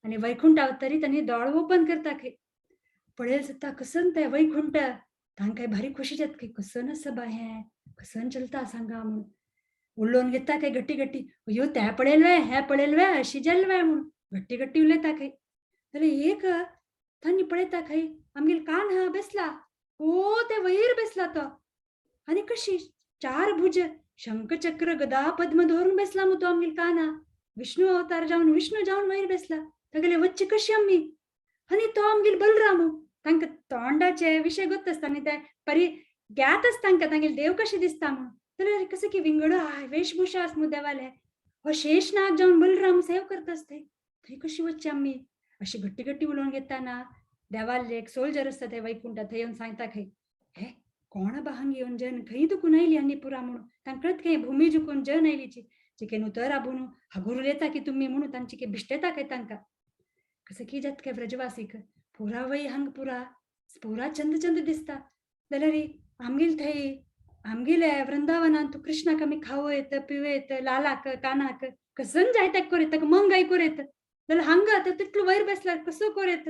आनी वैकुंठा वतरी तांणी दोळ ओपन करता खंय, पळयल सुद्दां कसन तें वैकुंठ, तांकां भारी खुशी जाता खंय, कसन आसा बा हें, कसन चलता सांगा म्हूण. उलोवन घेता खंय घट्टी घट्टी, अयो तें पळयल वे, हें पळयल वे, अशी जाल वे म्हूण घट्टी घट्टी उलयता खंय. जाल्यार एक तांणी पळयता खंय आमगेर कान हा बेसला, ओ ते वयर बेसला तो, आनी कशी चार भुज शंखचक्र गदा पद्म धरून बेसला मग तो आमगेर कान्हा, विष्णू अवतार जावन विष्णू जावन वयर बेसला. तागेले वच्चे कशी आमी, आनी तो आमगेर बलराम, तांकां तोंडाचे विशय गोत्त आसता आनी ते परी ज्ञात आसता तांकां तांगेले देव कशें दिसता म्हूण. जाल्यार कसो की विंगड वेशभूषा आस मू देवाले, हो शेष नाग जावन बलराम सेव करता आसता, थंय कशी वच्चे आमी अशी घट्टी घट्टी उलोवन घेताना देवाले एक सोल्जर आसता ते वैकुंठा थंय येवन सांगता खंय, हे कोण बा हांगा येवन जन खंय दुखून आयली आनी पुरा म्हणून, तांकां कळत खंय भूमी जुकून जन आयलीची चिकेन उतर आबून हागूर उलयता की तुमी म्हणून तांची की भिश्टेता खंय तांकां. कसं की जात काय व्रजवासीक पुरा वय हांग पुरा पुरा चंद चंद दिसता. जाल्यार आमगेल थंय आमगेले वृंदावनान तूं कृष्णाक आमी खावयत पिवयत, लालाक कानाक कसन जाय तेक कोर ताका मंग आयकूर येत, जाल्यार हांगा आतां तितलो वयर बेसल्यार कसो कोर येत,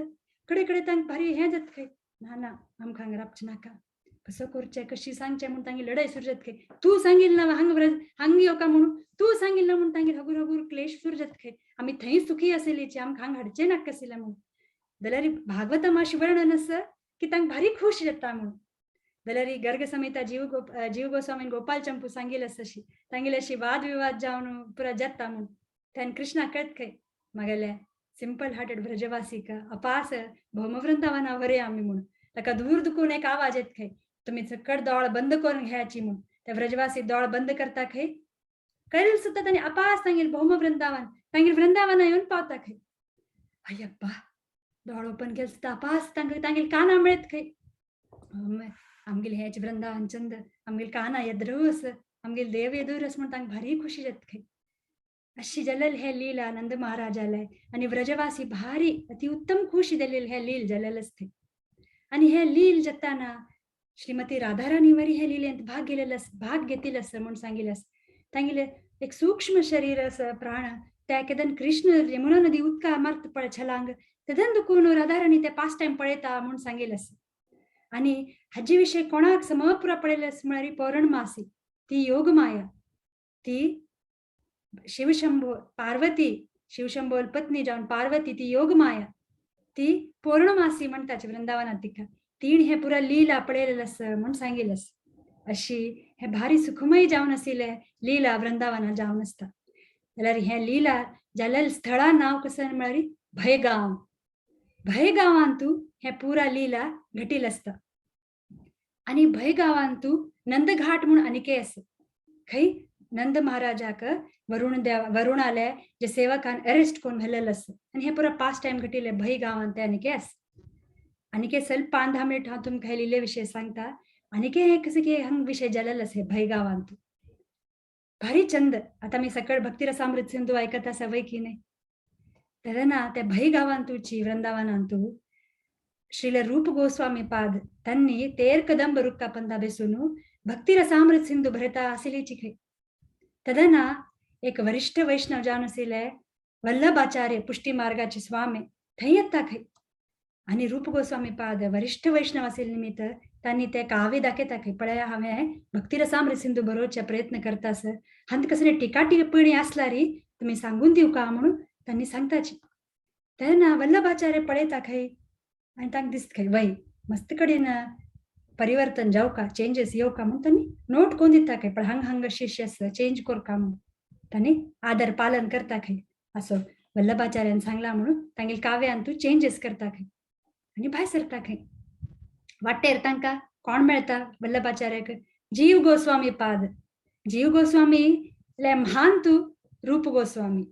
कडे कडे तांकां भारी हें जाता खंय, ना ना आमकां हांगा रावचें नाका, कसो करचें कशी सांगचें म्हूण तांगे लढाय सुरू जाता खंय. तूं सांगिल्लें ना हांगा व्रज हांगा येवका म्हणून, तूं सांगिल्लें म्हणून तांगेर हगूर हगूर क्लेश सुरू जाता खंय, आमी थंय सुखी आशिल्लीची आमकां हांगा हाडचें नाका आशिल्लें म्हणून. जाल्यार भागवतम अशें वर्णन आसा की तांकां भारी खूश जाता म्हणून. जाल्यार गर्ग संहिता जीव गोस्वामीन गोपाल चंपू सांगिल्लें आसा अशी तांगेले अशी वाद विवाद जावन पुरा जाता म्हणून. त्यान कृष्णा कळत खंय मागेले सिंपल हार्टेड व्रजवासीक अपास भौमवृंदावना व्हरया आमी म्हणून. ताका दूर दुखून एक आवाज येत खंय, तुमी सकट दोळ बंद करून घ्यायची म्हणून. त्या व्रजवासी दोळ बंद करता खंय, कळेल सुद्दां तांणी अपास तांगेर भौमवृंदावन तांगेर वृंदावना येवन पावता खंय. अय्यप्पा दोळ ओपन केले सुद्दां अपास तांकां तांगेर काना मेळत खंय, आमगेले हेच वृंदावन चंद आमगेले काना येद्रू आसा, आमगेले देव येदूर आसा म्हूण तांकां भारी खुशी जाता खंय. अशी जालेले हे लीला नंद महाराजाले आनी व्रजवासी भारी अति उत्तम खुशी जालेले हे लील जालेले आसते. आनी हे लील जाताना श्रीमती राधाराणी वरी हे लिलेंत भाग घेतलेले भाग घेतिल्ले आसा म्हूण सांगिल्लें आसा. तांगेले एक सूक्ष्म शरीर आसा प्राण, त्या केदन कृष्ण यमुना नदी उदका मारता पळय छलांग, तेदन दुखून राधाराणी ते पास टायम पळयता म्हूण सांगिल्लें आसा. आनी हाजे विशय कोणाक समपुरा पळयलें आसा म्हळ्यार पौर्णमासी, ती योगमाया, ती शिवशंभो पार्वती, शिवशंभो पत्नी जावन पार्वती ती योगमाया, ती पौर्णमासी म्हणटाची वृंदावनात तिका, तीण हे पुरा लीला पळयलेलें आसा म्हूण सांगिल्लें आसा. अशी हे भारी सुखमय जावन आशिल्लें लीला वृंदावनात जावन आसता. जाल्यार हें लीला जालेलें स्थळा नांव कसं म्हळ्यार भयगांव. भयगांवांतू हें पुरा लीला घटील आसता. आनी भयगांवांतू नंदघाट म्हूण आनीकय आसा, खंय नंद महाराजाक वरुण देव वरुणाले जे सेवकान अरेस्ट करून व्हेलेलें आसा. आनी हें पुरा पास टायम घटिल्लें भयगांवांत तें आनीकय आसा. आनीक ಸ್ವಲ್ಪ 5-10 मिनिट हांव तुमकां हे लिले विशय सांगता. आनीक हें कसं की हांगा विशय जालेलो आसा भयगांवांत भारी चंद. आतां आमी सकळ भक्तिरसामृत सिंधू आयकत आसा वय की न्हय, तेन्ना त्या भयगांवांतूची वृंदावनांतू श्रील रूप गोस्वामी पाद त्यांनी तेर कदंब रुक्का पंदा बेसून भक्तिरसामृत सिंधू भरता आशिल्लीची खंय. तेन्ना एक वरिष्ठ वैष्णव जावन आशिल्ले वल्लभाचार्य पुष्टी मार्गाचे स्वामी थंय येता खंय. आनी रूप गोस्वामी पाद वरिष्ठ वैष्णव आशिल्ले निमित्त तांणी ते काव्य दाखयता खंय, पळया हांवें भक्तिरसामृत सिंधू बरोवचे प्रयत्न करता आसा, हांत कसले टिका टिप्पणी आसल्यार तुमी सांगून दिवका म्हणून तांणी सांगताची. तेन्ना वल्लभाचार्य पळयता खंय आनी तांकां दिसता खंय वय मस्त कडेन परिवर्तन जावका, चेंजीस येवका म्हणून तांणी नोट करून दिता खंय, पण हांगा हांगा शिष्य आसा चेंज करका म्हणून तांणी आदर पालन करता खंय. असो वल्लभाचार्यान सांगला म्हणून तांगेले काव्यान तूं चेंजीस करता खंय आनी भायर सरता खंय. वाटेर तांकां कोण मेळटा वल्लभाचार्याक? जीव गोस्वामी पाद. जीव गोस्वामी ले महान तूं रूप गोस्वामी.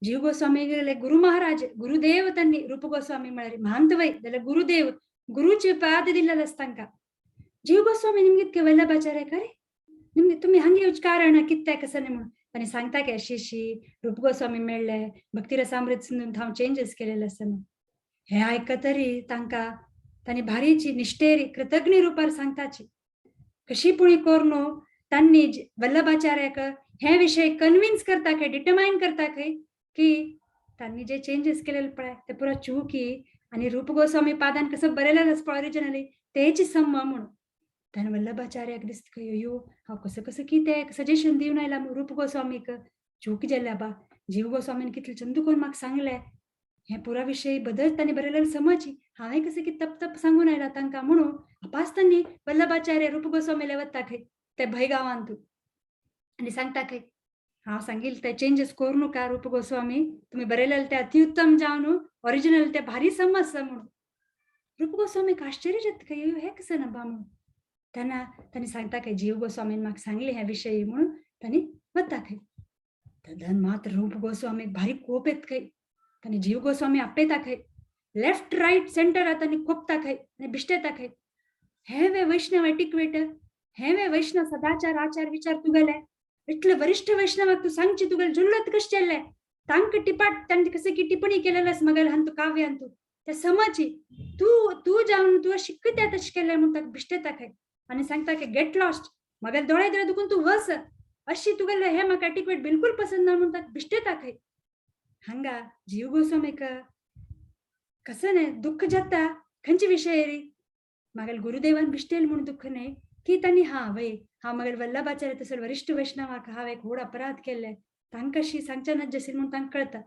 जीव गोस्वामी गेले गुरु महाराज गुरुदेव त्यांनी रूप गोस्वामी म्हळ्यार महांत वय जाल्यार गुरुदेव गुरुचे पाद दिलेले आसा तांकां. जीव गोस्वामी निमगीत के वल्लभाचार्याक अरे निमगे तुमी हांगा येवचें कारण कित्याक आसा न्ही म्हणून तांणी सांगता की अशी अशी रूप गोस्वामी मेळ्ळे भक्तिरसामृत सिंधून हांव चेंजीस केलेले आसा म्हणून. हें आयकतरी तांकां तांणी भारीची निश्ठेरी कृतज्ञ रुपार सांगताची कशी पुणी करून तांणी वल्लभाचार्याक हे विशय कन्विन्स करता खंय, डिटर्मायन करता खंय की तांणी जे चेंजीस केलेले पळय ते पुरा चुकी आनी रूप गोस्वामी पादान कसं बरयलेलं आसा पळय ओरिजिनली तेच सम म्हणून. तेन्ना वल्लभाचार्याक दिसता खंय अयो हांव कसं कसं कितें सजेशन दिवन आयला रूप गोस्वामीक, चूक जाल्या बा, जीव गोस्वामीन कितले चंद करून म्हाका सांगलें हें पुरा विशय बदल तांणी बरयलें समज, हांवें कसं कितें तप तप सांगून आयला तांकां म्हणून अपास तांणी वल्लभाचार्य रूप गोस्वामीले वता खंय ते भयगांवांत आनी सांगता खंय हांव सांगील ते चेंजीस करू नका रूप गोस्वामी, तुम्ही बरयलेले ते अतिउत्तम जावन ओरिजिनल ते भारी समज म्हणून. रूप गोस्वामीक आश्चर्य जाता खंय हें कसं ना बा म्हणून. तेन्ना तांणी सांगता खंय जीव गोस्वामीन म्हाका सांगलें ह्या विशयी म्हणून तांणी वता खंय. तदन मात्र रूप गोस्वामीक भारी कोप येत खंय, तांणी जीव गोस्वामी आपयता खंय, लेफ्ट रायट सेंटर तांणी कोपता खंय आनी बिश्टेता खंय, हे वे वैष्णव एटिक्वेट, हे वे वैष्णव सदाचार आचार विचार तुगेले, इतले वरिष्ठ वैष्णवाक तूं सांगची तुगेले जुल्लत कशें जाल्लें, तांकां टिपाट तांणी कशें की टिप्पणी केलेलें आसा मगेले हांतू काव्यांतू ते समजी तूं तूं जावन तुवें शिकता तशें केलें म्हूण ताका बिश्टेता खंय आनी सांगता की गेट लॉस्ट, मगेले दोळे दोळे दुखून तूं वस, अशी तुगेले हे म्हाका एटिक्वेट बिलकुल पसंद ना म्हूण ताका बिश्टेता खंय. हांगा जीव गोस्वामीक कसं न्हय दुःख जाता खंयचे विशय रे, मागीर गुरुदेवान बिश्टेल म्हूण दुःख न्हय की तांणी हा वय हांव मागीर वल्लभाचार्य तसो वरिष्ठ वैष्णवाक हांव एक व्हड अपराध केल्ले तांकां शी सांगच्या नज म्हणून तांकां कळता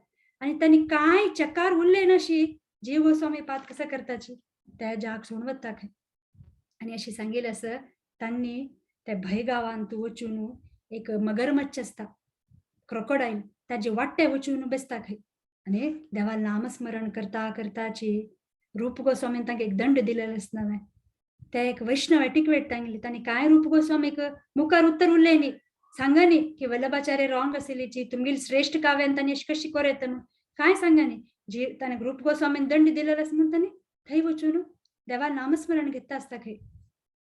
आनी तांणी कांय चकार उरले नाशी जीव गोस्वामी पात कसं करताची त्या जाग सोडून वता खंय. आनी अशी सांगेल आसा तांणी त्या भयगांवांत वचून एक मगरमच्छ आसता क्रोकोडायल ताजे वाट्टे वचून बेसता खंय आनी देवा नामस्मरण करता करताची रूप गोस्वामीन तांकां एक दंड दिलेलो आसना न्हय, ते एक वैष्णव एटिक्वेट तांगेली तांणी कांय रूप गोस्वामीक मुखार उत्तर उरले न्ही, सांगा न्ही की वल्लभाचार्य रॉंग आशिल्लीची तुमगेली श्रेष्ठ काव्यान तांणी अशी कशी कोर येता म्हणून कांय सांगा न्ही. जी ताणें रूप गोस्वामीन दंड दिलेलो आसा म्हणून तांणी थंय वचून देवा नामस्मरण घेता आसता खंय,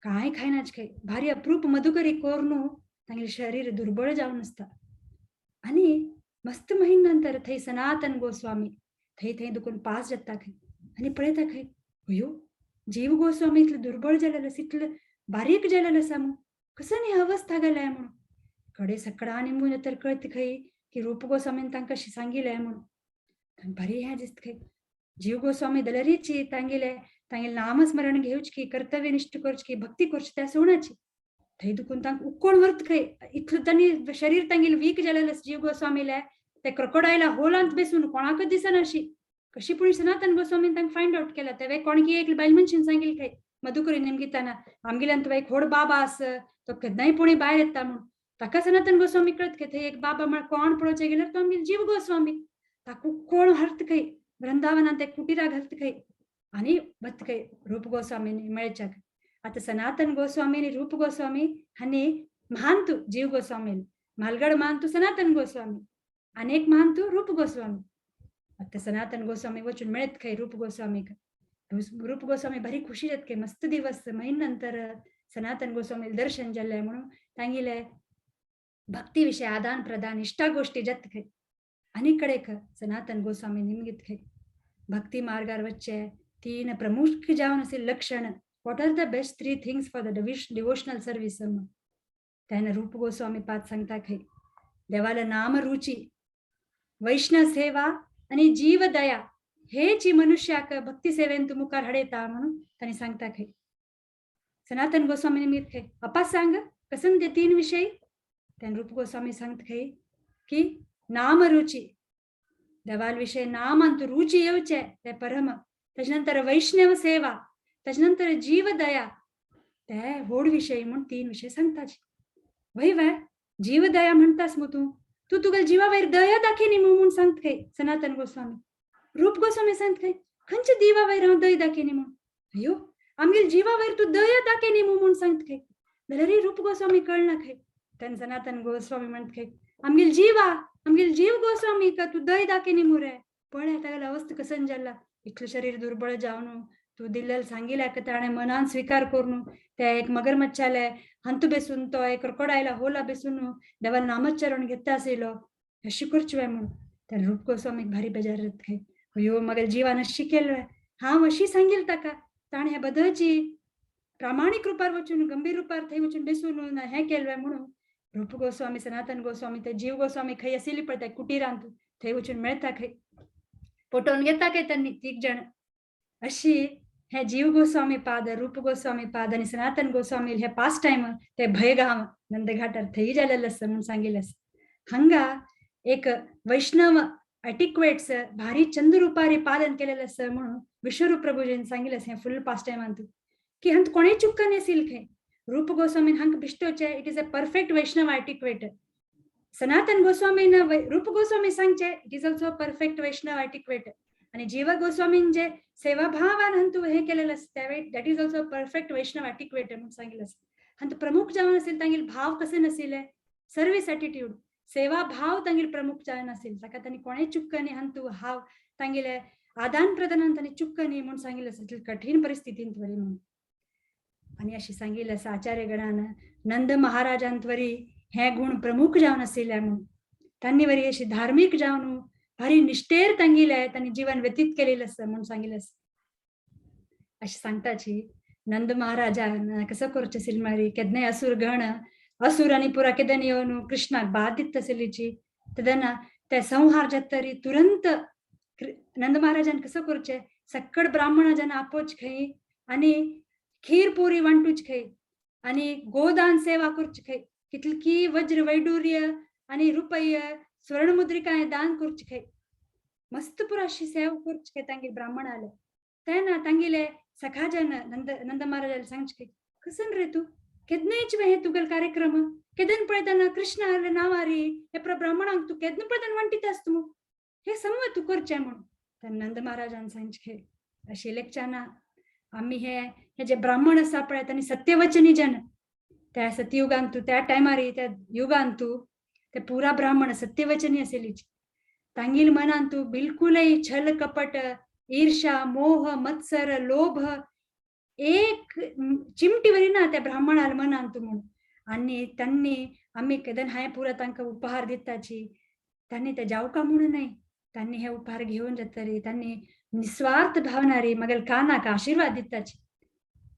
कांय खायनाच खंय, भारी अप्रूप मधुकरी कोरून तांगेलें शरीर दुर्बळ जावन आसता. आनी मस्त म्हयन नंतर थंय सनातन गोस्वामी थंय थंय दुखून पास जाता खंय आनी पळयता खंय अयो जीव गोस्वामी इतले दुर्बळ जालेलो आसा इतले बारीक जालेलो आसा म्हूण कसो न्ही अवस्था गेल्या म्हणून कडे सकडां निमून तर कळत खंय की रूप गोस्वामीन तांकां अशें सांगिल्लें म्हणून बरी हें दिसता खंय. जीव गोस्वामी दलरीची तांगेले तांगेलें नामस्मरण घेवची कर्तव्यनिष्ठ करची भक्ती करची त्या सोणाची थंय दुखून तांकां उक्कोण व्हरत खंय इतलें तांणी शरीर तांगेलें वीक जालेलें जीव गोस्वामीले ते क्रोकोडायला होलांत बेसून कोणाकच दिसना अशी कशी पूण सनातन गोस्वामीन तांकां फायंड आवट केला. तेवे कोणकी एक बायल मनशेन सांगिल्लें खंय मधुकरी नेमगिताना आमगेल्यान तुवें एक व्हड बाबा आस तो केन्नाय पुणी भायर येता म्हणून ताका सनातन गोस्वामी कळत खंय थंय एक बाबा म्हळ्यार कोण पळोवचें गेल्यार तो आमगेलो जीव गोस्वामी ताका कोण व्हरत खंय वृंदावनांत एक कुटिरा घालत खंय आनी वत खंय रूप गोस्वामीनी मेळच्याक. आतां सनातन गोस्वामी आनी रूप गोस्वामी हांणी महान तू जीव गोस्वामी म्हालगड मान तू सनातन गोस्वामी आनी एक महान तू रूप गोस्वामी. आतां सनातन गोस्वामी वचून मेळत खंय रूप गोस्वामीक, रूप गोस्वामी भारी खुशी जात खंय मस्त दिवस म्हयन नंतर सनातन गोस्वामी दर्शन जालें म्हणून तांगेले भक्ती विशय आदान प्रदान इश्टा गोश्टी जात खंय. आनी कडेक सनातन गोस्वामी निमगीत खंय भक्ती मार्गार वच्चे तीन प्रमुख जावन असे लक्षण what are the best three things for the devotional service तेन्ना रूप गोस्वामी पाद सांगता खंय देवाला नाम रुची वैष्णव सेवा आनी जीव दया हेची मनुष्याक भक्ती सेवेन तूं मुखार हाडयता म्हणून तांणी सांगता खंय. सनातन गोस्वामी निमित्त खंय अपास सांग कसम ते तीन विशय तेन्ना रूप गोस्वामी सांगता खंय की नाम रुची देवाल विशय नामांत रुची येवचे ते परम, ताजे नंतर वैष्णव सेवा, ताजे नंतर जीव दया ते व्हड विशय म्हूण तीन विशय सांगताची. वय वय जीव दया म्हणटास मू तूं, तूं तुगेल्या जिवा वयर दया दाखयनी मू म्हूण सांगता खंय सनातन गोस्वामी. रूप गोस्वामी सांगता खंय खंयच्या दिवा वयर हांव दया दाखयनी म्हूण, अयो आमगेल्या जिवा वयर तूं दया दाखयनी मू म्हूण सांगता खंय. जाल्यार रूप गोस्वामी कळना खंय. तेन्ना सनातन गोस्वामी म्हणटा खंय आमगेल्या जिवा आमगेल्या जीव गोस्वामी का तूं दया दाखयनी मू रे, पळय तागेली अवस्था कसन जाला, इतलें शरीर दुर्बळ जावन तूं दिल्लें सांगिल्लें ताणें मनान स्विकार करून ते एक मगरमच्छाले हंतु बेसून तो एक क्रोकोडायला होला बेसून देवा नामोच्चारण घेता आशिल्लो अशी करची म्हणून. त्या रूप गोस्वामीक भारी बेजार जाता खंय अयो मगेल्या जिवान अशी केल्लें हांव अशी सांगील ताका ताणें हे बदलची प्रामाणीक रुपार वचून गंभीर रुपार थंय वचून बेसून हें केल्लें म्हणून रूप गोस्वामी सनातन गोस्वामी ते जीव गोस्वामी खंय आशिल्ली पळय त्या कुटिरांत थंय वचून मेळता खंय, पटोवन घेता खंय त्यांनी तीग जाण. अशी हे जीव गोस्वामी पाद, रूप गोस्वामी पाद आनी सनातन गोस्वामी हे पास टायम ते भयगांव नंदघाटार थंय जालेले आसा म्हूण सांगिल्लें आसा. हांगा एक वैष्णव एटिक्वेट्स भारी चंद रुपारी पालन केलेलं आसा म्हणून विश्वरूप प्रभुजीन सांगिल्लें आसा हें फुल पास टायमांत की हांत कोणेय चुक्का नाशिल्लें खंय. रूप गोस्वामीन हांका बिश्टोचे it is a perfect Vaishnava etiquette. Sanatan गोस्वामीन रूप गोस्वामी सांगचे it is also perfect Vaishnava etiquette. आणि जीव गोस्वामीन जे सेवाभावान हंतू हे केलेलं आसा त्यावेळी that is also perfect Vaishnava etiquette म्हणून सांगितलं आसा. हंतू प्रमुख जावन असेल तांगेल भाव कसे नशिल्ले, सर्वीस एटिट्यूड सेवा भाव तांगेल प्रमुख जावन असेल ताका तांणी कोणेय चुक्क न्ही, हंतू हाव तांगेले आदान प्रदानान तांणी चुक्क न्ही म्हूण सांगिल्लें आसा कठीण परिस्थितींत वरी म्हणून. आनी अशें सांगिल्लें आसा आचार्य गणान नंद महाराजांत वरी हे गुण प्रमुख जावन आशिल्ले म्हणून. तांणी वरी अशी धार्मीक जावन भारी निष्ठेर तांगेले तांणी जीवन व्यतीत केलेलं आसा म्हणून सांगिल्लें आसा. अशें सांगताची नंद महाराजान कसो करचें आशिल्लें म्हळ्यार केन्नाय असुर गण असुर आनी पुरा केदन येवन कृष्णाक बाद दिता आशिल्लीची तेन्ना ते संहार जातरी तुरंत नंद महाराजान कसो करचें सक्कड ब्राह्मणा जन आपोच खंय आनी खीर पुरी वांटूच खंय आनी गोदान सेवा करची खंय, कितली वज्र वैडूर्य आनी रुपय स्वर्णमुद्रिका दान करची खंय, मस्त पुरा अशी सेवा करची खंय तांगेले ब्राह्मणाले. तेन्ना तांगेले सखाजन नंद नंद महाराजाले सांगचे खंय, कसन रे तूं केदनायच हे तुगेलो कार्यक्रम केदन पळयतना कृष्ण नांवारी हे ब्राह्मणांक तूं केन्ना पळयतना वांटीत आसता मू, हे समज तूं करचें म्हणून. तेन्ना नंद महाराजान सांगचे अशें लेखच्याना आमी हे हे जे ब्राह्मण आसा पळय तांणी सत्यवचनी जन त्या सतयुगांतू त्या टायमारी त्या युगांतू ते पुरा ब्राह्मण सत्यवचनी आशिल्लीच तांगेल मनांतू बिलकुलय छल कपट ईर्षा मोह मत्सर लोभ एक चिमटी वरी ना त्या ब्राह्मणाल मनांतू म्हणून. आनी तांणी आमी केदन हांवें पुरा तांकां उपहार दिताची तांणी ते जावका म्हणून न्हय, तांणी हे उपहार घेवन जातरी तांणी निस्वार्थ भावनारी मगेल कानाक आशिर्वाद दिताची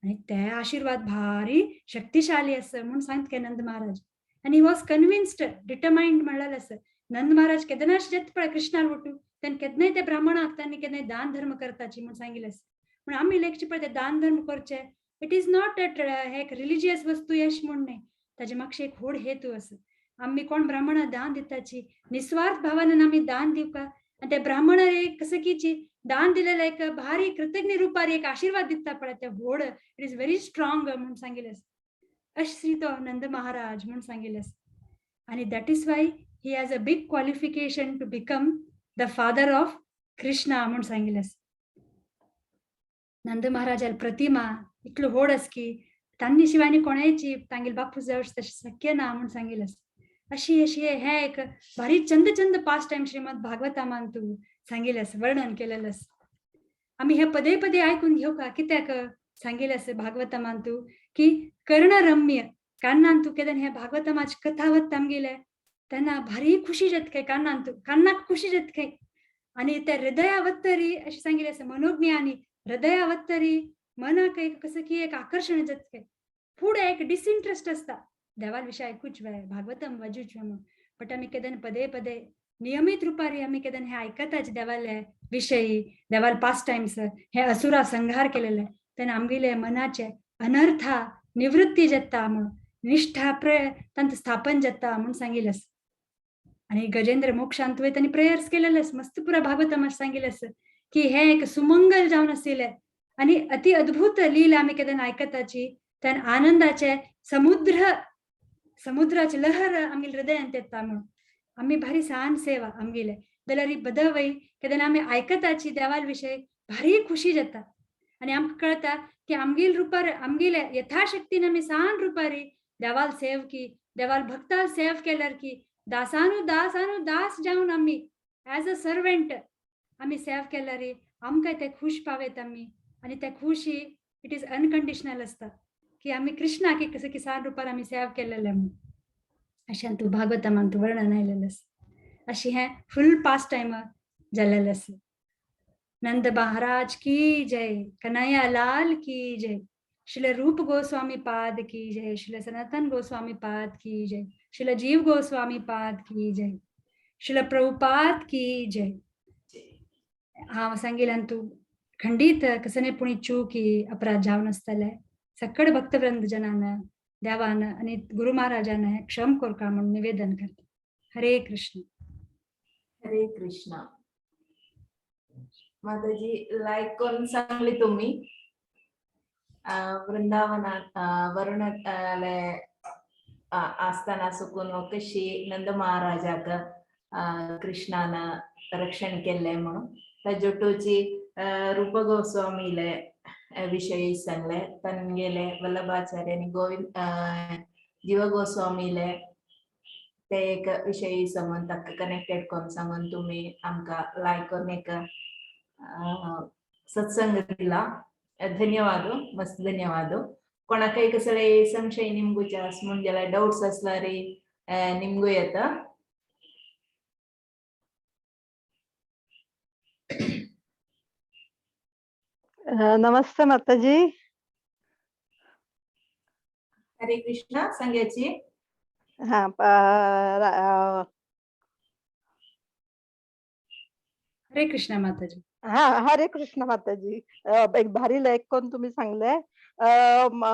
आनी ते आशिर्वाद भारी शक्तिशाली आसा म्हूण सांगता नंद महाराज. आनी he was convinced determined म्हणलेलें आसा. नंद महाराज केदनाश जेत पळय कृष्णाल वटू तेन्ना केन्नाय ते ब्राह्मणाक तांणी केन्नाय दान धर्म करताची म्हूण सांगिल्लें आसा. म्हण आमी लेखचे पळय ते दान धर्म करचे it is not हे एक रिलिजियस वस्तू यश म्हूण न्हय, ताजे मागशे एक व्हड हेतू आसा. आमी कोण ब्राह्मणाक दान दिताची निस्वार्थ भावनान आमी दान दिवका आनी ते ब्राह्मणार एक कसं की दान दिलेलं एक भारी कृतज्ञ रुपार एक आशीर्वाद दिता पळय ते व्हड it is very strong म्हणून सांगिल्लें आसा. अश्री तो नंद महाराज म्हणून सांगिल्लें आसा. आनी that is why he has a big qualification to become the father of Krishna म्हणून सांगिल्लें आसा. नंद महाराजाल प्रतिमा इतलो व्हड आसा की तांणी शिवाय आनी कोणायची तांगेले बापूस जावं तशें शक्य ना म्हणून सांगिल्लें आसा. अशी अशी हे एक भारी चंद चंद पास टायम श्रीमद भागवतामान तूं सांगिल्लें आसा, वर्णन केलेलें आसा. आमी हे पदे पदे आयकून घेवका कित्याक सांगिल्लें आसा भागवतामान तूं की कर्णरम्य कान्नान तूं केन्ना हे भागवतमाची कथा वता आमगेले तेन्ना भारी खुशी जाता खंय कान्नान तूं कान्नाक खुशी जाता खंय. आनी त्या हृदयावत्तरी अशें सांगिल्लें आसा मनोज्ञानी हृदयावत्तरी मनाक एक कसं की एक आकर्शण जाता खंय. फुडें एक डिसइंट्रस्ट आसता देवाल विशय आयकूच जाय भागवतम वाजूच जाय म्हणून, बट आमी केन्ना पदे पदे नियमीत रुपारी आमी केन्ना हे आयकताच देवाले विशयी देवाल पास टायम्स हे असुरा संहार केलेले तेन्ना आमगेले मनाचे अनर्था निवृत्ती जाता म्हणून निष्ठा तांत स्थापन जाता म्हणून सांगिल्लें आसा. आनी गजेंद्र मोक्षांत वयर तांणी प्रेयर्स केलेले आसा, मस्त पुरा भागवतम सांगिल्लें आसा की हे एक सुमंगल जावन आशिल्लें आनी अति अद्भुत लीला आमी केन्ना आयकताची तेन्ना आनंदाचे समुद्र समुद्राचे लहर आमगेले हृदयांत येता म्हणून. आमी भारी सान सेवा आमगेले जाल्यार ही बदवय केन्ना आमी आयकताची देवाल विशय भारी खुशी जाता आनी आमकां कळटा की आमगेले रुपार आमगेले यथाशक्तीन आमी सान रुपारी देवाल सेव की देवाल भक्ताल सेव केल्यार की दासानु दासानु दास जावन आमी एज अ सर्वेंट आमी सेव केल्यार आमकां ते खुश पावेत आमी. आनी ते खुशी it is unconditional आसता की आमी कृष्णाक एक कसं की सान रुपार आमी सेव केलेले म्हणून. अशें तूं भागवतमान तूं वर्णन आयलेलें आसा. अशें हें फुल पास टायम जालेलें आसा. नंद महाराज की जय, कन्हैया लाल की जय. श्रील रूप गोस्वामी पाद की जय, श्रील सनातन गोस्वामी पाद की जय, श्रील जीव गोस्वामी पाद की जय, श्रील प्रभुपाद की जय. हांव सांगिल्यान तूं खंडीत कसने पुणी चूक ही अपराध जावन आसतले सकड भक्तवृंद जनान देवान आणि गुरु महाराजान क्षम कोरका म्हणून निवेदन करते. हरे कृष्ण. हरे कृष्ण. माताजी, लाईक करून सांगली तुम्ही वृंदावनात वरुणाले आसताना सुकून कशी नंद महाराजाक कृष्णान रक्षण केल्लें म्हणून ताजोटोची रूप गोस्वामीले विषयी सांगले, तांगेले वल्लभाचार्य आनी गोविंद जीव गोस्वामीले ते एक विषयी सांगून ताका कनेक्टेड करून सांगून तुम्ही आमकां लायक करून एक सत्संग दिला. धन्यवाद, मस्त धन्यवाद. कोणाकय कसले संशय निमगुचे आस म्हूण जाल्यार डाउट्स आसल्यार निमगू येता. नमस्ते माताजी. हरे कृष्ण. सांगायची. हा हरे कृष्ण माताजी. हा, हरे कृष्ण माताजी. एक भारी लायक करून तुम्ही सांगले.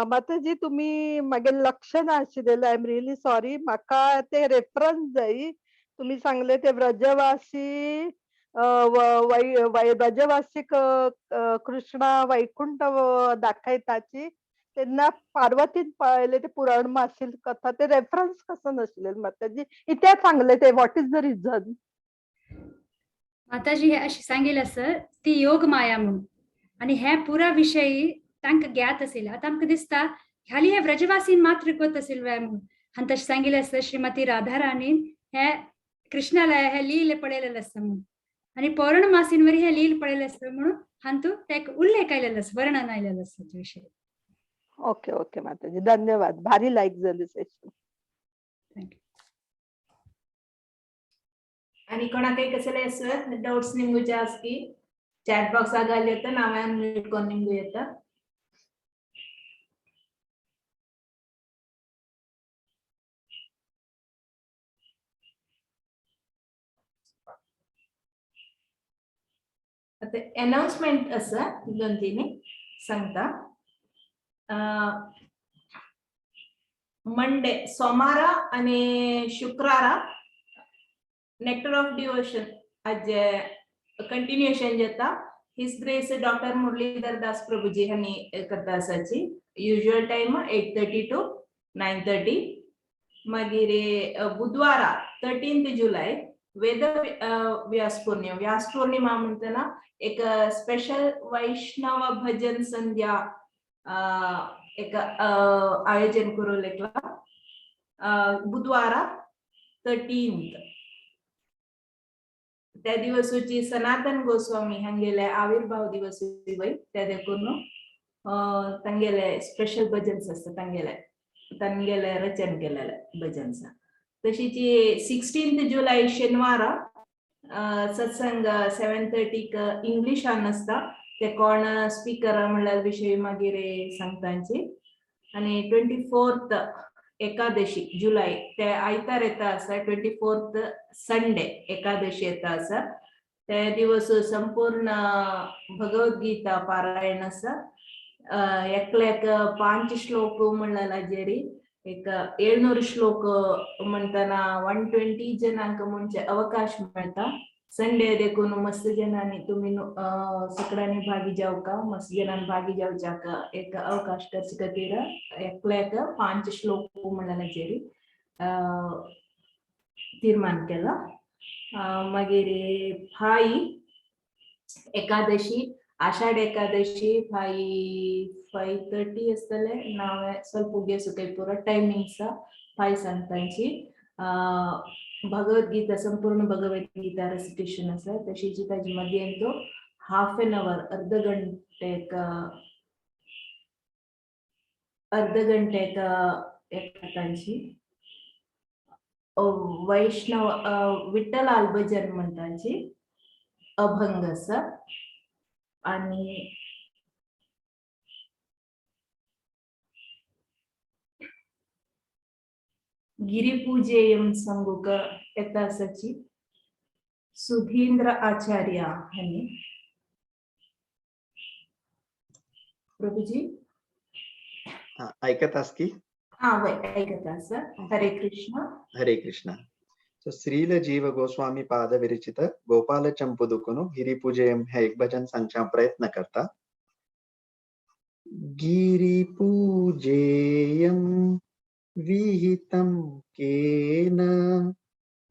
माताजी, तुम्ही मागे लक्ष नाशिल्लें. I am really sorry. म्हाका ते रेफरन्स जाय. तुम्ही सांगले ते व्रजवासी व्रजवासी कृष्णा वैकुंठ दाखयताची तेन्ना पार्वतीन पळयले ते पुराण मासील कथा, ते रेफरन्स कसं नसले माताजी? इत्या सांगले ते, what is the reason? माताजी, हे अशी सांगेल आसर ती योग माया म्हणून आणि हे पुरा विषयी तांकां ज्ञात असेल. आता आमकां दिसता खाली हे व्रजवासीन मात्र कोत असेल काय म्हणून. आणि तशें सांगिल्लें आसता श्रीमती राधाराणीन हे कृष्णाला हे लील पळयलेलें आसता म्हणून आणि पौर्णमासीन वरी हे लील पळयलें आसता म्हणून हांतू ते एक उल्लेख आयलेलो आसा, वर्णन आयलेलो आसा ते विशय. ओके ओके माताजी, धन्यवाद. भारी लाईक झाली session. Thank you. आणि कोणाकय कसले आसत डाउट्स निमगुचे आस की चॅट बॉक्साक घाल येता, नांव अनम्यूट करून निमगू येता. आता अनाउन्समेंट आसा दोन तीन सांगता. मंडे, सोमारा आणि शुक्रारा नेक्टर ऑफ डिवोशन हाजे कंटिन्युएशन जाता. His grace doctor Muralidhar Das Prabhuji हांणी करता आसाची. Usual time 8:30 to 9:30. मागीर बुधवारा 13 जुलय वेद व्यास पौर्णिमा. व्यास पौर्णिमा म्हणटना एक स्पेशल वैष्णव भजन संध्या एक आयोजन करू लेकला बुधवारा 13. त्या दिवसूची सनातन गोस्वामी हांगेले आविर्भाव दिवस वय, त्या देखून तांगेले स्पेशल भजन्स आसता, तांगेले तांगेले रचन केलेले भजन्स. तशीच 16 जुलय शेनवारा सत्संग 7:30 इंग्लिशान आसता. ते कोण स्पीकर म्हणल्यार विशय मागीर सांगतांची. आणि 24 एकादशी जुलय ते आयतार येता आसा. 24 संडे एकादशी येता आसा. ते दिवस संपूर्ण भगवद्गीता पारायण आसा. एकल्याक 5 श्लोक म्हणलेला जेरी एक 700 श्लोक म्हणतना 120 जणांक म्हणजे अवकाश मेळटा. संडे देखून मस्त जणांनी तुम्ही सगळ्यांनी भागी जावका, मस्त जणांनी भागी जावच्याक एक अवकाश करचे खातीर एकल्याक 5 श्लोक म्हणलेला जेरी तीर्मान केला. मागीर फाई एकादशी, आषाढ एकादशी 5:30 आसतले. नांव ಸ್ವಲ್ಪ उगेसुकय पुरो टायमिंग्स फाय सांगतांची. भगवद्गीता, संपूर्ण भगवद्गीता रेसिटेशन आसा. तशीच ताजे मदीं तो हाफ एन our, अर्ध घंटेक अर्ध घंटेक तांची वैष्णव विठ्ठलाल भजन म्हणटांची अभंग आसा. आणि गिरिपूजेयम सांगूक येता आसाची सुधींद्र आचार्य हांणी. प्रभुजी. हा, ऐकत आस की? हा वय, ऐकत आसा. हरे कृष्ण. हरे कृष्ण. सो श्रील जीव गोस्वामी पाद विरचित गोपाल चंपुदुकुनु गिरिपूजेयम हे एक भजन सांगच्या प्रयत्न करता. गिरिपूजेयं विहितं केन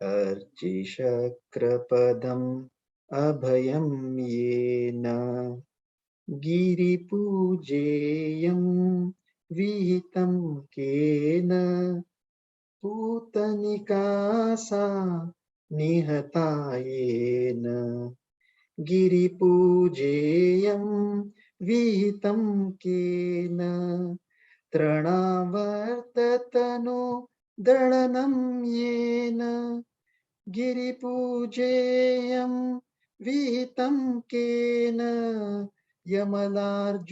अर्चिशक्रपदम् अभयं येन. गिरिपूजेयं विहितं केन पूतनिकासा निहता येन. गिरिपूजेयं विहितं केन तृणावर्ततनु दळनं येन. गिरिपूजेयं विहितं केन यमलार्जुनतरुम्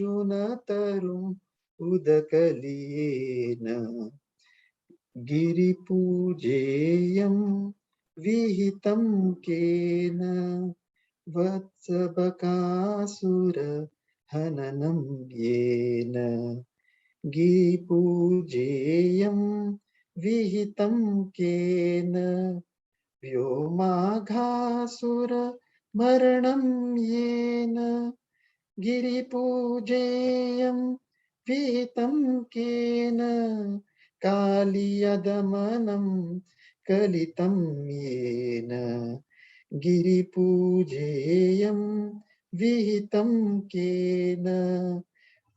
उदकलियेन. गिरिपूजेयं विहितं केन वत्सबकासुर हननं येन. गिरिपूजेयं विहितं केन व्योमाघासुर मरणं येन. गिरिपूजेयं विहितं केन कालियदमनं कलितं येन. गिरिपूजेयं विहितं केन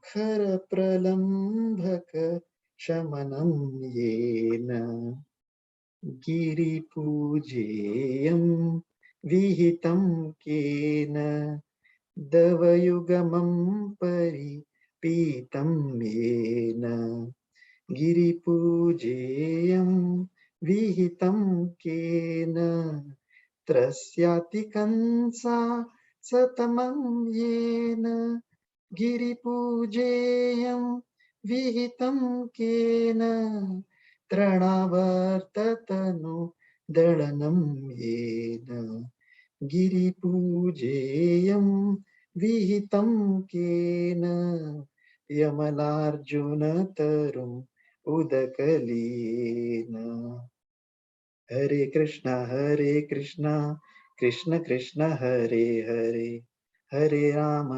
खरप्रलम्भक शमनं येन. गिरिपूजेयं विहितं केन दवयुगमं परिपीतं येन. गिरिपूजेयं विहितं केन त्रस्याति कंसा सतमं येन. गिरिपूजेयं विहितं केन तृणावर्ततनु दळनं येन. गिरिपूजेयं विहितं केन यमलार्जुनतरुम् उदकलीन. हरे कृष्ण कृष्ण कृष्ण हरे हरे, हरे राम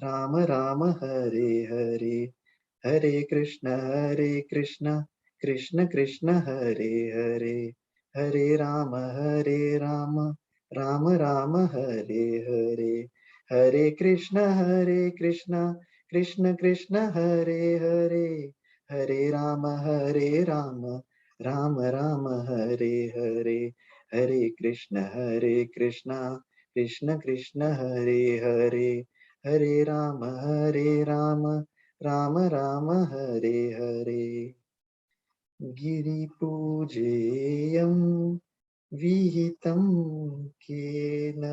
राम राम हरे हरे. हरे कृष्ण कृष्ण कृष्ण हरे हरे, हरे राम राम राम हरे हरे. हरे कृष्ण कृष्ण कृष्ण हरे हरे, हरे राम राम राम हरे हरे. हरे कृष्ण कृष्ण कृष्ण हरे हरे, हरे राम राम राम हरे हरे. गिरिपूजेयं विहितं केन.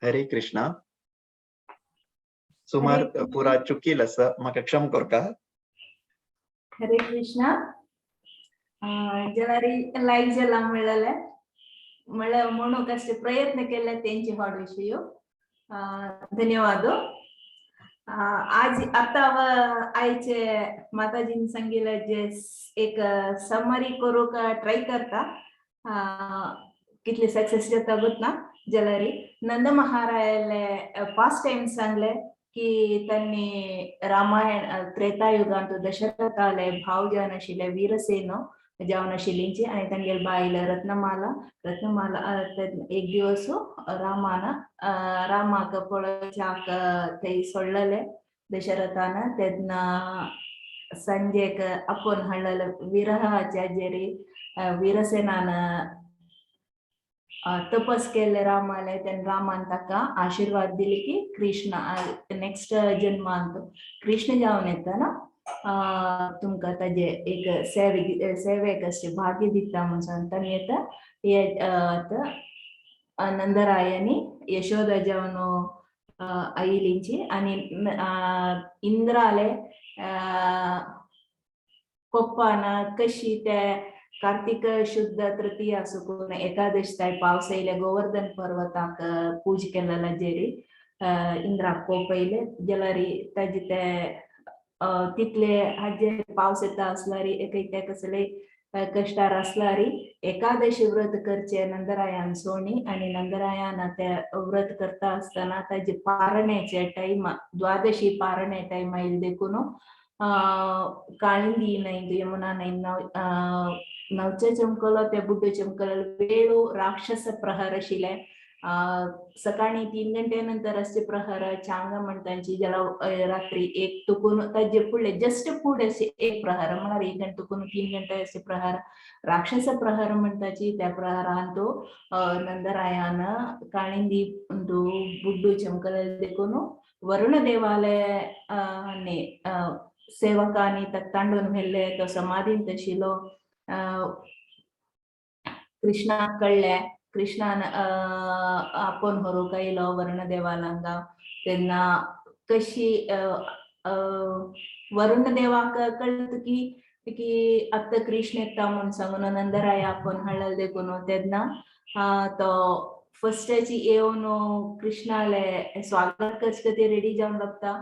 हरे कृष्णा. सुमार हरे पुरा चुकील आसा, म्हाका क्षम करका. हरे कृष्णा. जाल्यार लायक जाला म्हणलेले म्हळ्यार म्हणूंक अशे प्रयत्न केले तेंचे व्हड विशय. धन्यवाद. आज आता आयचे माताजीन सांगितलं जे एक समरी करूक ट्राय करता, कितले सक्सेस जाता गोत ना. जाल्यार नंद महारायाले पास्ट टाइम सांगले की त्यांनी रामायण त्रेतायुगांत दशरथाले भाव जावन आशिल्ले वीरसेनो जावन आशिल्लींची आनी तांगेले बायल रत्नमाला. रत्नमाला एक दिवस रामान रामाक पळोवच्याक थंय सोडलेले दशरथान. तेन्ना संजयक आपोवन हाडलेले विरहाच्या जेरी वीरसेनान तपस केल्ले रामाले. तेन्ना रामान ताका आशीर्वाद दिले की कृष्ण नेक्स्ट जन्मांत कृष्ण जावन येतना तुमकां ताजे एक सेवे सेवेक अशें भाग्य दिता म्हूण सांगता. आनी येता हे आतां नंदरायांनी यशोदा जावन आयिल्लींची आनी इंद्राले कोप्पान कशी ते कार्तिक शुद्ध तृतीया सुकून एकादश ताय पावस येयले गोवर्धन पर्वताक पूज केलेला जेरी इंद्राक कोपयले जाल्यार ताजे ते तितले हाजे पावस येता आसल्यार एक ते कसले कश्टार आसल्यार एकादशी व्रत करचे नंदरायान सोणी आनी नंदरायान ते व्रत करता आसतना ताजे पारण्याचे टायम द्वादशी पारणे टायम आयले देखून काळिंदी न्हंय यमुना न्हंय नवचे चमकलो ते बुड्डो चमकलो वेळू राक्षस प्रहर आशिल्ले. सकाळी 3 गंटे नंतर असचे प्रहर चांग म्हणतांची ज्याला रात्री 1 तुकून ताजे फुडले जस्ट फुडें अशे एक प्रहर म्हळ्यार 1 गंटे तुकून 3 गंटे असे प्रहर राक्षस प्रहर म्हणताची. त्या प्रहरान तो नंदरायान काळिंदी बुड्डू चमकले देखून वरुण देवाले सेवकांनी तांडून व्हेल्ले तो समाधीन तशिलो. कृष्णाक कळ्ळे कृष्णान आपोवन व्हरूंक आयलो वरुण देवालांगा तेन्ना कशी वरुण देवाक कळत की की आतां कृष्ण येता म्हूण सांगून नंदराय आपोवन हाडलें देखून तेन्ना तो फस्टाची येवन कृष्णाले स्वागत करचे खातीर रेडी जावन रावता.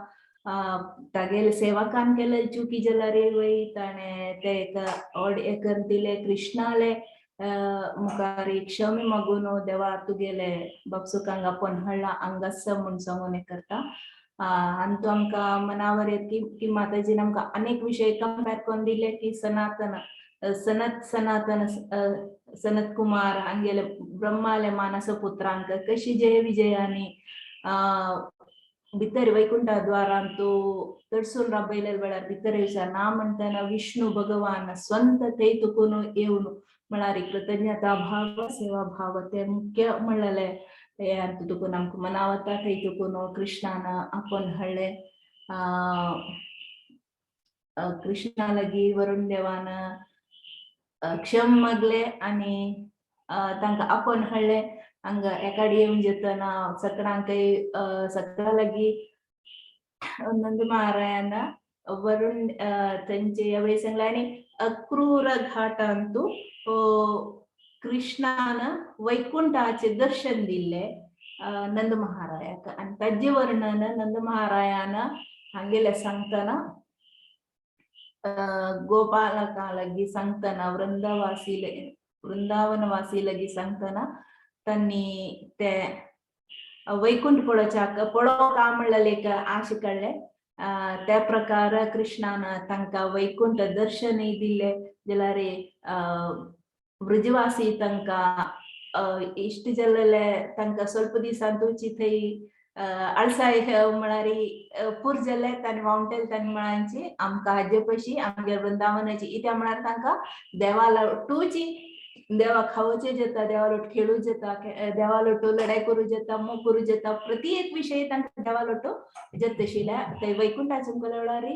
तागेले सेवकान केले चुकी जाल्यार वय ताणें ते एक ऑड एक दिले कृष्णाले मुखार क्षमे मागून देवा तुगेले बापसुकांक आपोवन हाडला हांगासर म्हूण सांगून हें करता. आनी तो आमकां मनावर येत की की माताजीन आमकां अनेक विशय कंपेर करून दिले की सनातन सनत सनातन सनत कुमार हांगेले ब्रह्माले मानस पुत्रांक कशी जय विजयानी भितर वैकुंठ द्वारांत तो तडसून राबयले वेळार भितर येवचा ना म्हणटना विष्णू भगवान स्वंत थंय तुकून येवन म्हळ्यार कृतज्ञता भाव सेवा भाव ते मुख्य म्हणलेले हे तुकून आमकां मनावता. थंय तुकून कृष्णान आपोवन हाडले कृष्णा लागीं वरुण देवान क्षम मागले आनी तांकां आपोवन हाडले. हांगा एकाडी येवन जेतना सगळ्यांकय सगळ्यां लागीं नंद महारायान वरुण थंयचे ह्या वयर सांगलें आनी अक्रूर घाटांतू कृष्णान वैकुंठाचे दर्शन दिल्ले नंद महारायाक आनी ताजें वर्णन नंद महारायान हांगेले सांगतना गोपालका लागीं सांगतना वृंदावासी वृंदावनवासी लागीं सांगतना तांणी ते वैकुंठ पळोवच्याक पळोवंक म्हणलेलें एक आश काडले. त्या प्रकार कृष्णान तांकां वैकुंठ दर्शनय दिल्ले जाल्यार वृजवासी तांकां इश्ट जाल्ले तांकां स्वल्प दिसांतूच थंय आळसाय म्हळ्यार पूर जाले तांणी वावटेल तांणी म्हळांची आमकां हाजे पशी आमगे वृंदावनाची इत्या म्हळ्यार तांकां देवा टूची देवा खावोचे जाता देवा लोट खेळू जाता देवा लोटो लढाई करू जाता मोग करू जाता प्रति एक विशय तांकां देवा लोटो जाता ते वैकुंठाचे वेळार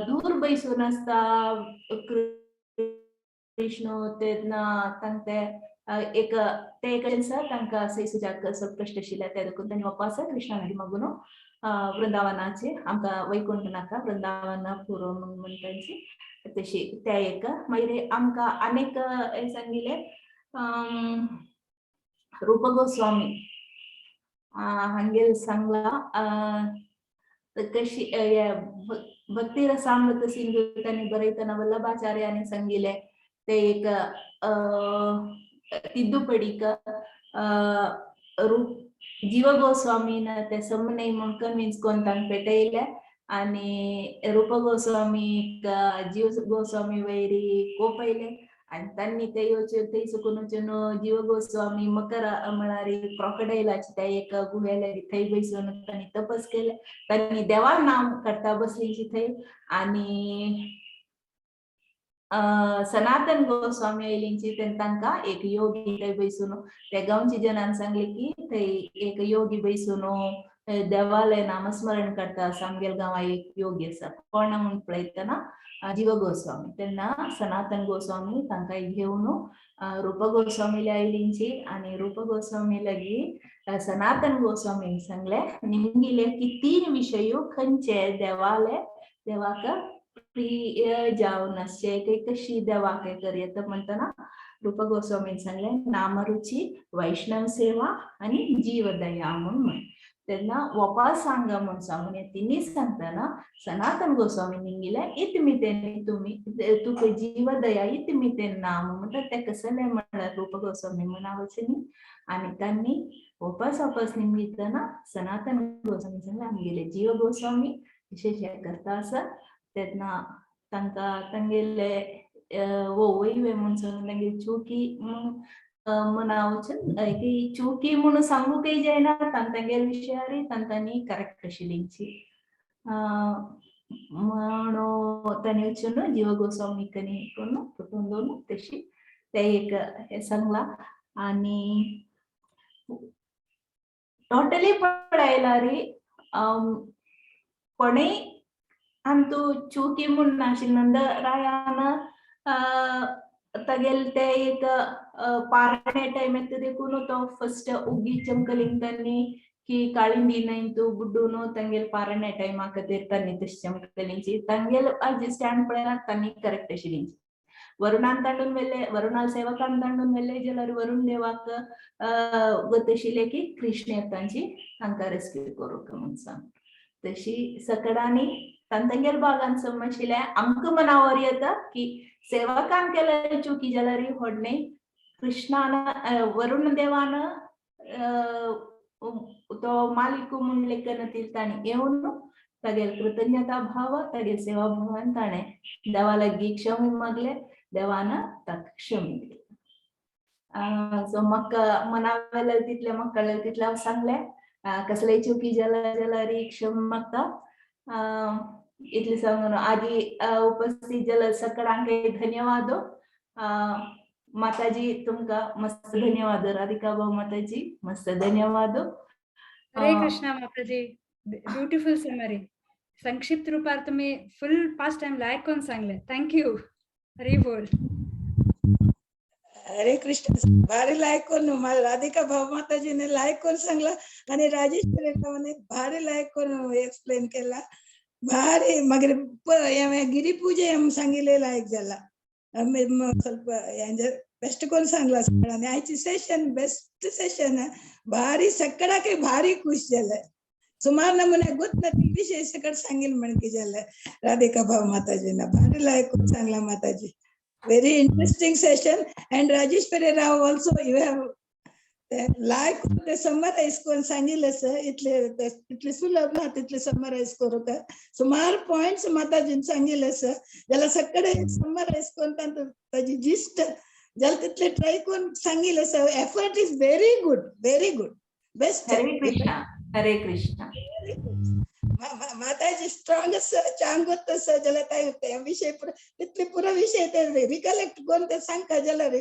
दूर बैसून आसता कृष्ण तेन्ना तांकां ते एक ते एक आसा तांकां सैसुजाक कश्ट आशिल्ले ते देखून तांणी वापस कृष्णा लागीं मागून वृंदावनाचे आमकां वैकुंठ नाका वृंदावन पुरो म्हूण तांची तशी त्या एक. मागीर आमकां आनीक हें सांगिल्लें रूप गोस्वामी हांगेर सांगला कशी भक्ती रसामृत सिंधू तांणी बरयतना वल्लभाचार्यानी सांगिल्लें ते एक तिद्दुपडीक रूप जीव गोस्वामीन ते समन्वय म्हूण कन्विन्स करून तांकां पेटयले आनी रूप गोस्वामीक जीव गोस्वामी वैरी कोपयले आनी तांणी ते येवचे थंय चुकून वचून जीव गोस्वामी मकर म्हळ्यार क्रॉकोडायलाचे त्या एक गुहे लागीं थंय बसून तांणी तपस केले. तांणी देवा नाम काडटा बसलीं थंय आनी सनातन गोस्वामी आयलींची तेन्ना तांकां एक योगी थंय बैसून त्या गांवच्या जनान सांगले की थंय एक योगी बैसून देवाले नामस्मरण करता आसा आमगेल्या गांवां एक योगी आसा कोण म्हूण पळयतना जीव गोस्वामी. तेन्ना सनातन गोस्वामी तांकां घेवन रूप गोस्वामीला आयलींची आनी रूप गोस्वामी लागीं सनातन गोस्वामीन सांगले निमगिले की 3 विशय खंयचे देवाले देवाक प्रिय जावन आसचे ते कशी देवाक हें करयता म्हणटना रूप गोस्वामीन सांगलें नामरुची, वैष्णव सेवा आनी जीवदया म्हूण म्हण. तेन्ना वपा सांगा म्हूण सांगून हे तिनी सांगतना सनातन गोस्वामी निंगिले इतमितेन तुमी तुका जीवदया इतमितेन नाम म्हणटा ते कसलें म्हळ्यार रूप गोस्वामी म्हणावचें न्ही. आनी तांणी वापस वापस निमित्ताना सनातन गोस्वामी सांगलें आमगेले जीव गोस्वामी विशेष हें करता आसा. तेन्ना तांकां तांगेले वोवय म्हूण सांगून तांगेली चुकी म्हूण मनावचें की चुकी म्हणून सांगूंकय जायना तांगेले विशयारी तांकांनी करेक्ट आशिल्ली म्हणून तांणी वचून जीव गोस्वामी कनी करून पुटून तशी ते एक हें सांगलां. आनी टोटली पळयल्यार कोणूय अंतू चुकी म्हूण नाशिल्लें. नंदरायान तागेले ते एक पारणे टायम येता देखून तो फस्ट उगी चमकलिंग की काळिंदी नैंतू बुड्डून तांगेले पारणे टायमा खातीर तांणी तशी चमकलिंगची तांगेले आजी स्टँड पळयला तांणी करेक्ट आशिल्ली. वरुणान तांडून व्हेले, वरुणा सेवकान तांडून व्हेले जाल्यार वरुण देवाक गत आशिल्लें की कृष्ण येतांची तांकां रेस्क्यू करूंक म्हूण सांग. तशी सकडांनी तांगेले भागान समजशिल्लें आमकां मनावर येता की सेवकान केलें चुकी जाल्यार व्हडलें कृष्णान वरुण देवान तो मालिक म्हूण लेखन ताणें येवन तागेले कृतज्ञता भाव तागेले सेवा भावान ताणें देवा लागीं क्षमी मागले, देवान ताका क्षमी दिली. सो म्हाका मना वेल्यान तितलें म्हाका कळ्ळें तितलें हांव सांगलें. कसलेय चुकी जाल्यार जाल्यार क्षमा मागता. इतलें सांगून आजी उपस्थित जाल्यार सगळ्यांक धन्यवाद. माताजी तुमकां मस्त धन्यवाद. राधिका भाऊ माताजी मस्त धन्यवाद. हरे कृष्णा माताजी, ब्युटिफुल समरी. संक्षिप्त रूपार तुम्ही फुल पास्ट टाइम लायक करून सांगले. Thank you. Hari बोल. हरे कृष्ण. भारी लायक करून राधिका भाऊ माताजीने लायक करून सांगला आणि राजेश रावाने भारी लायक करून एक्सप्लेन केला. भारी मागीर गिरी पूजे सांगितले लायक जाला ಸ್ವಲ್ಪ बेस्ट करून सांगला सगळ्यांनी. आयची सेशन बेस्ट सेशन, भारी सगळ्याक भारी खुश जाले. सुमार नमुने गुत विषय सकट सांगेल म्हणकी जाले. राधिका भाऊ माताजीना भारी लायक करून सांगला माताजी. Very interesting session. And Rajesh Pereira also, you have like ते समराईज करून सांगितलं सर. इतले इतले सुलभ ना तितले समराईज करू का. सुमार पॉइंट्स माताजीन सांगितलं सर, ज्याला सगळे समराईज करून ताजी जिस्ट ज्याला तितले ट्राय करून सांगितलं sir. Effort is very good, very good, best. Hare Krishna, Hare Krishna. Mataji strong चांग सर, ज्याला काय विषय तितले पुरो विषय ते रिकलेक्ट करून ते सांगता जाल्यार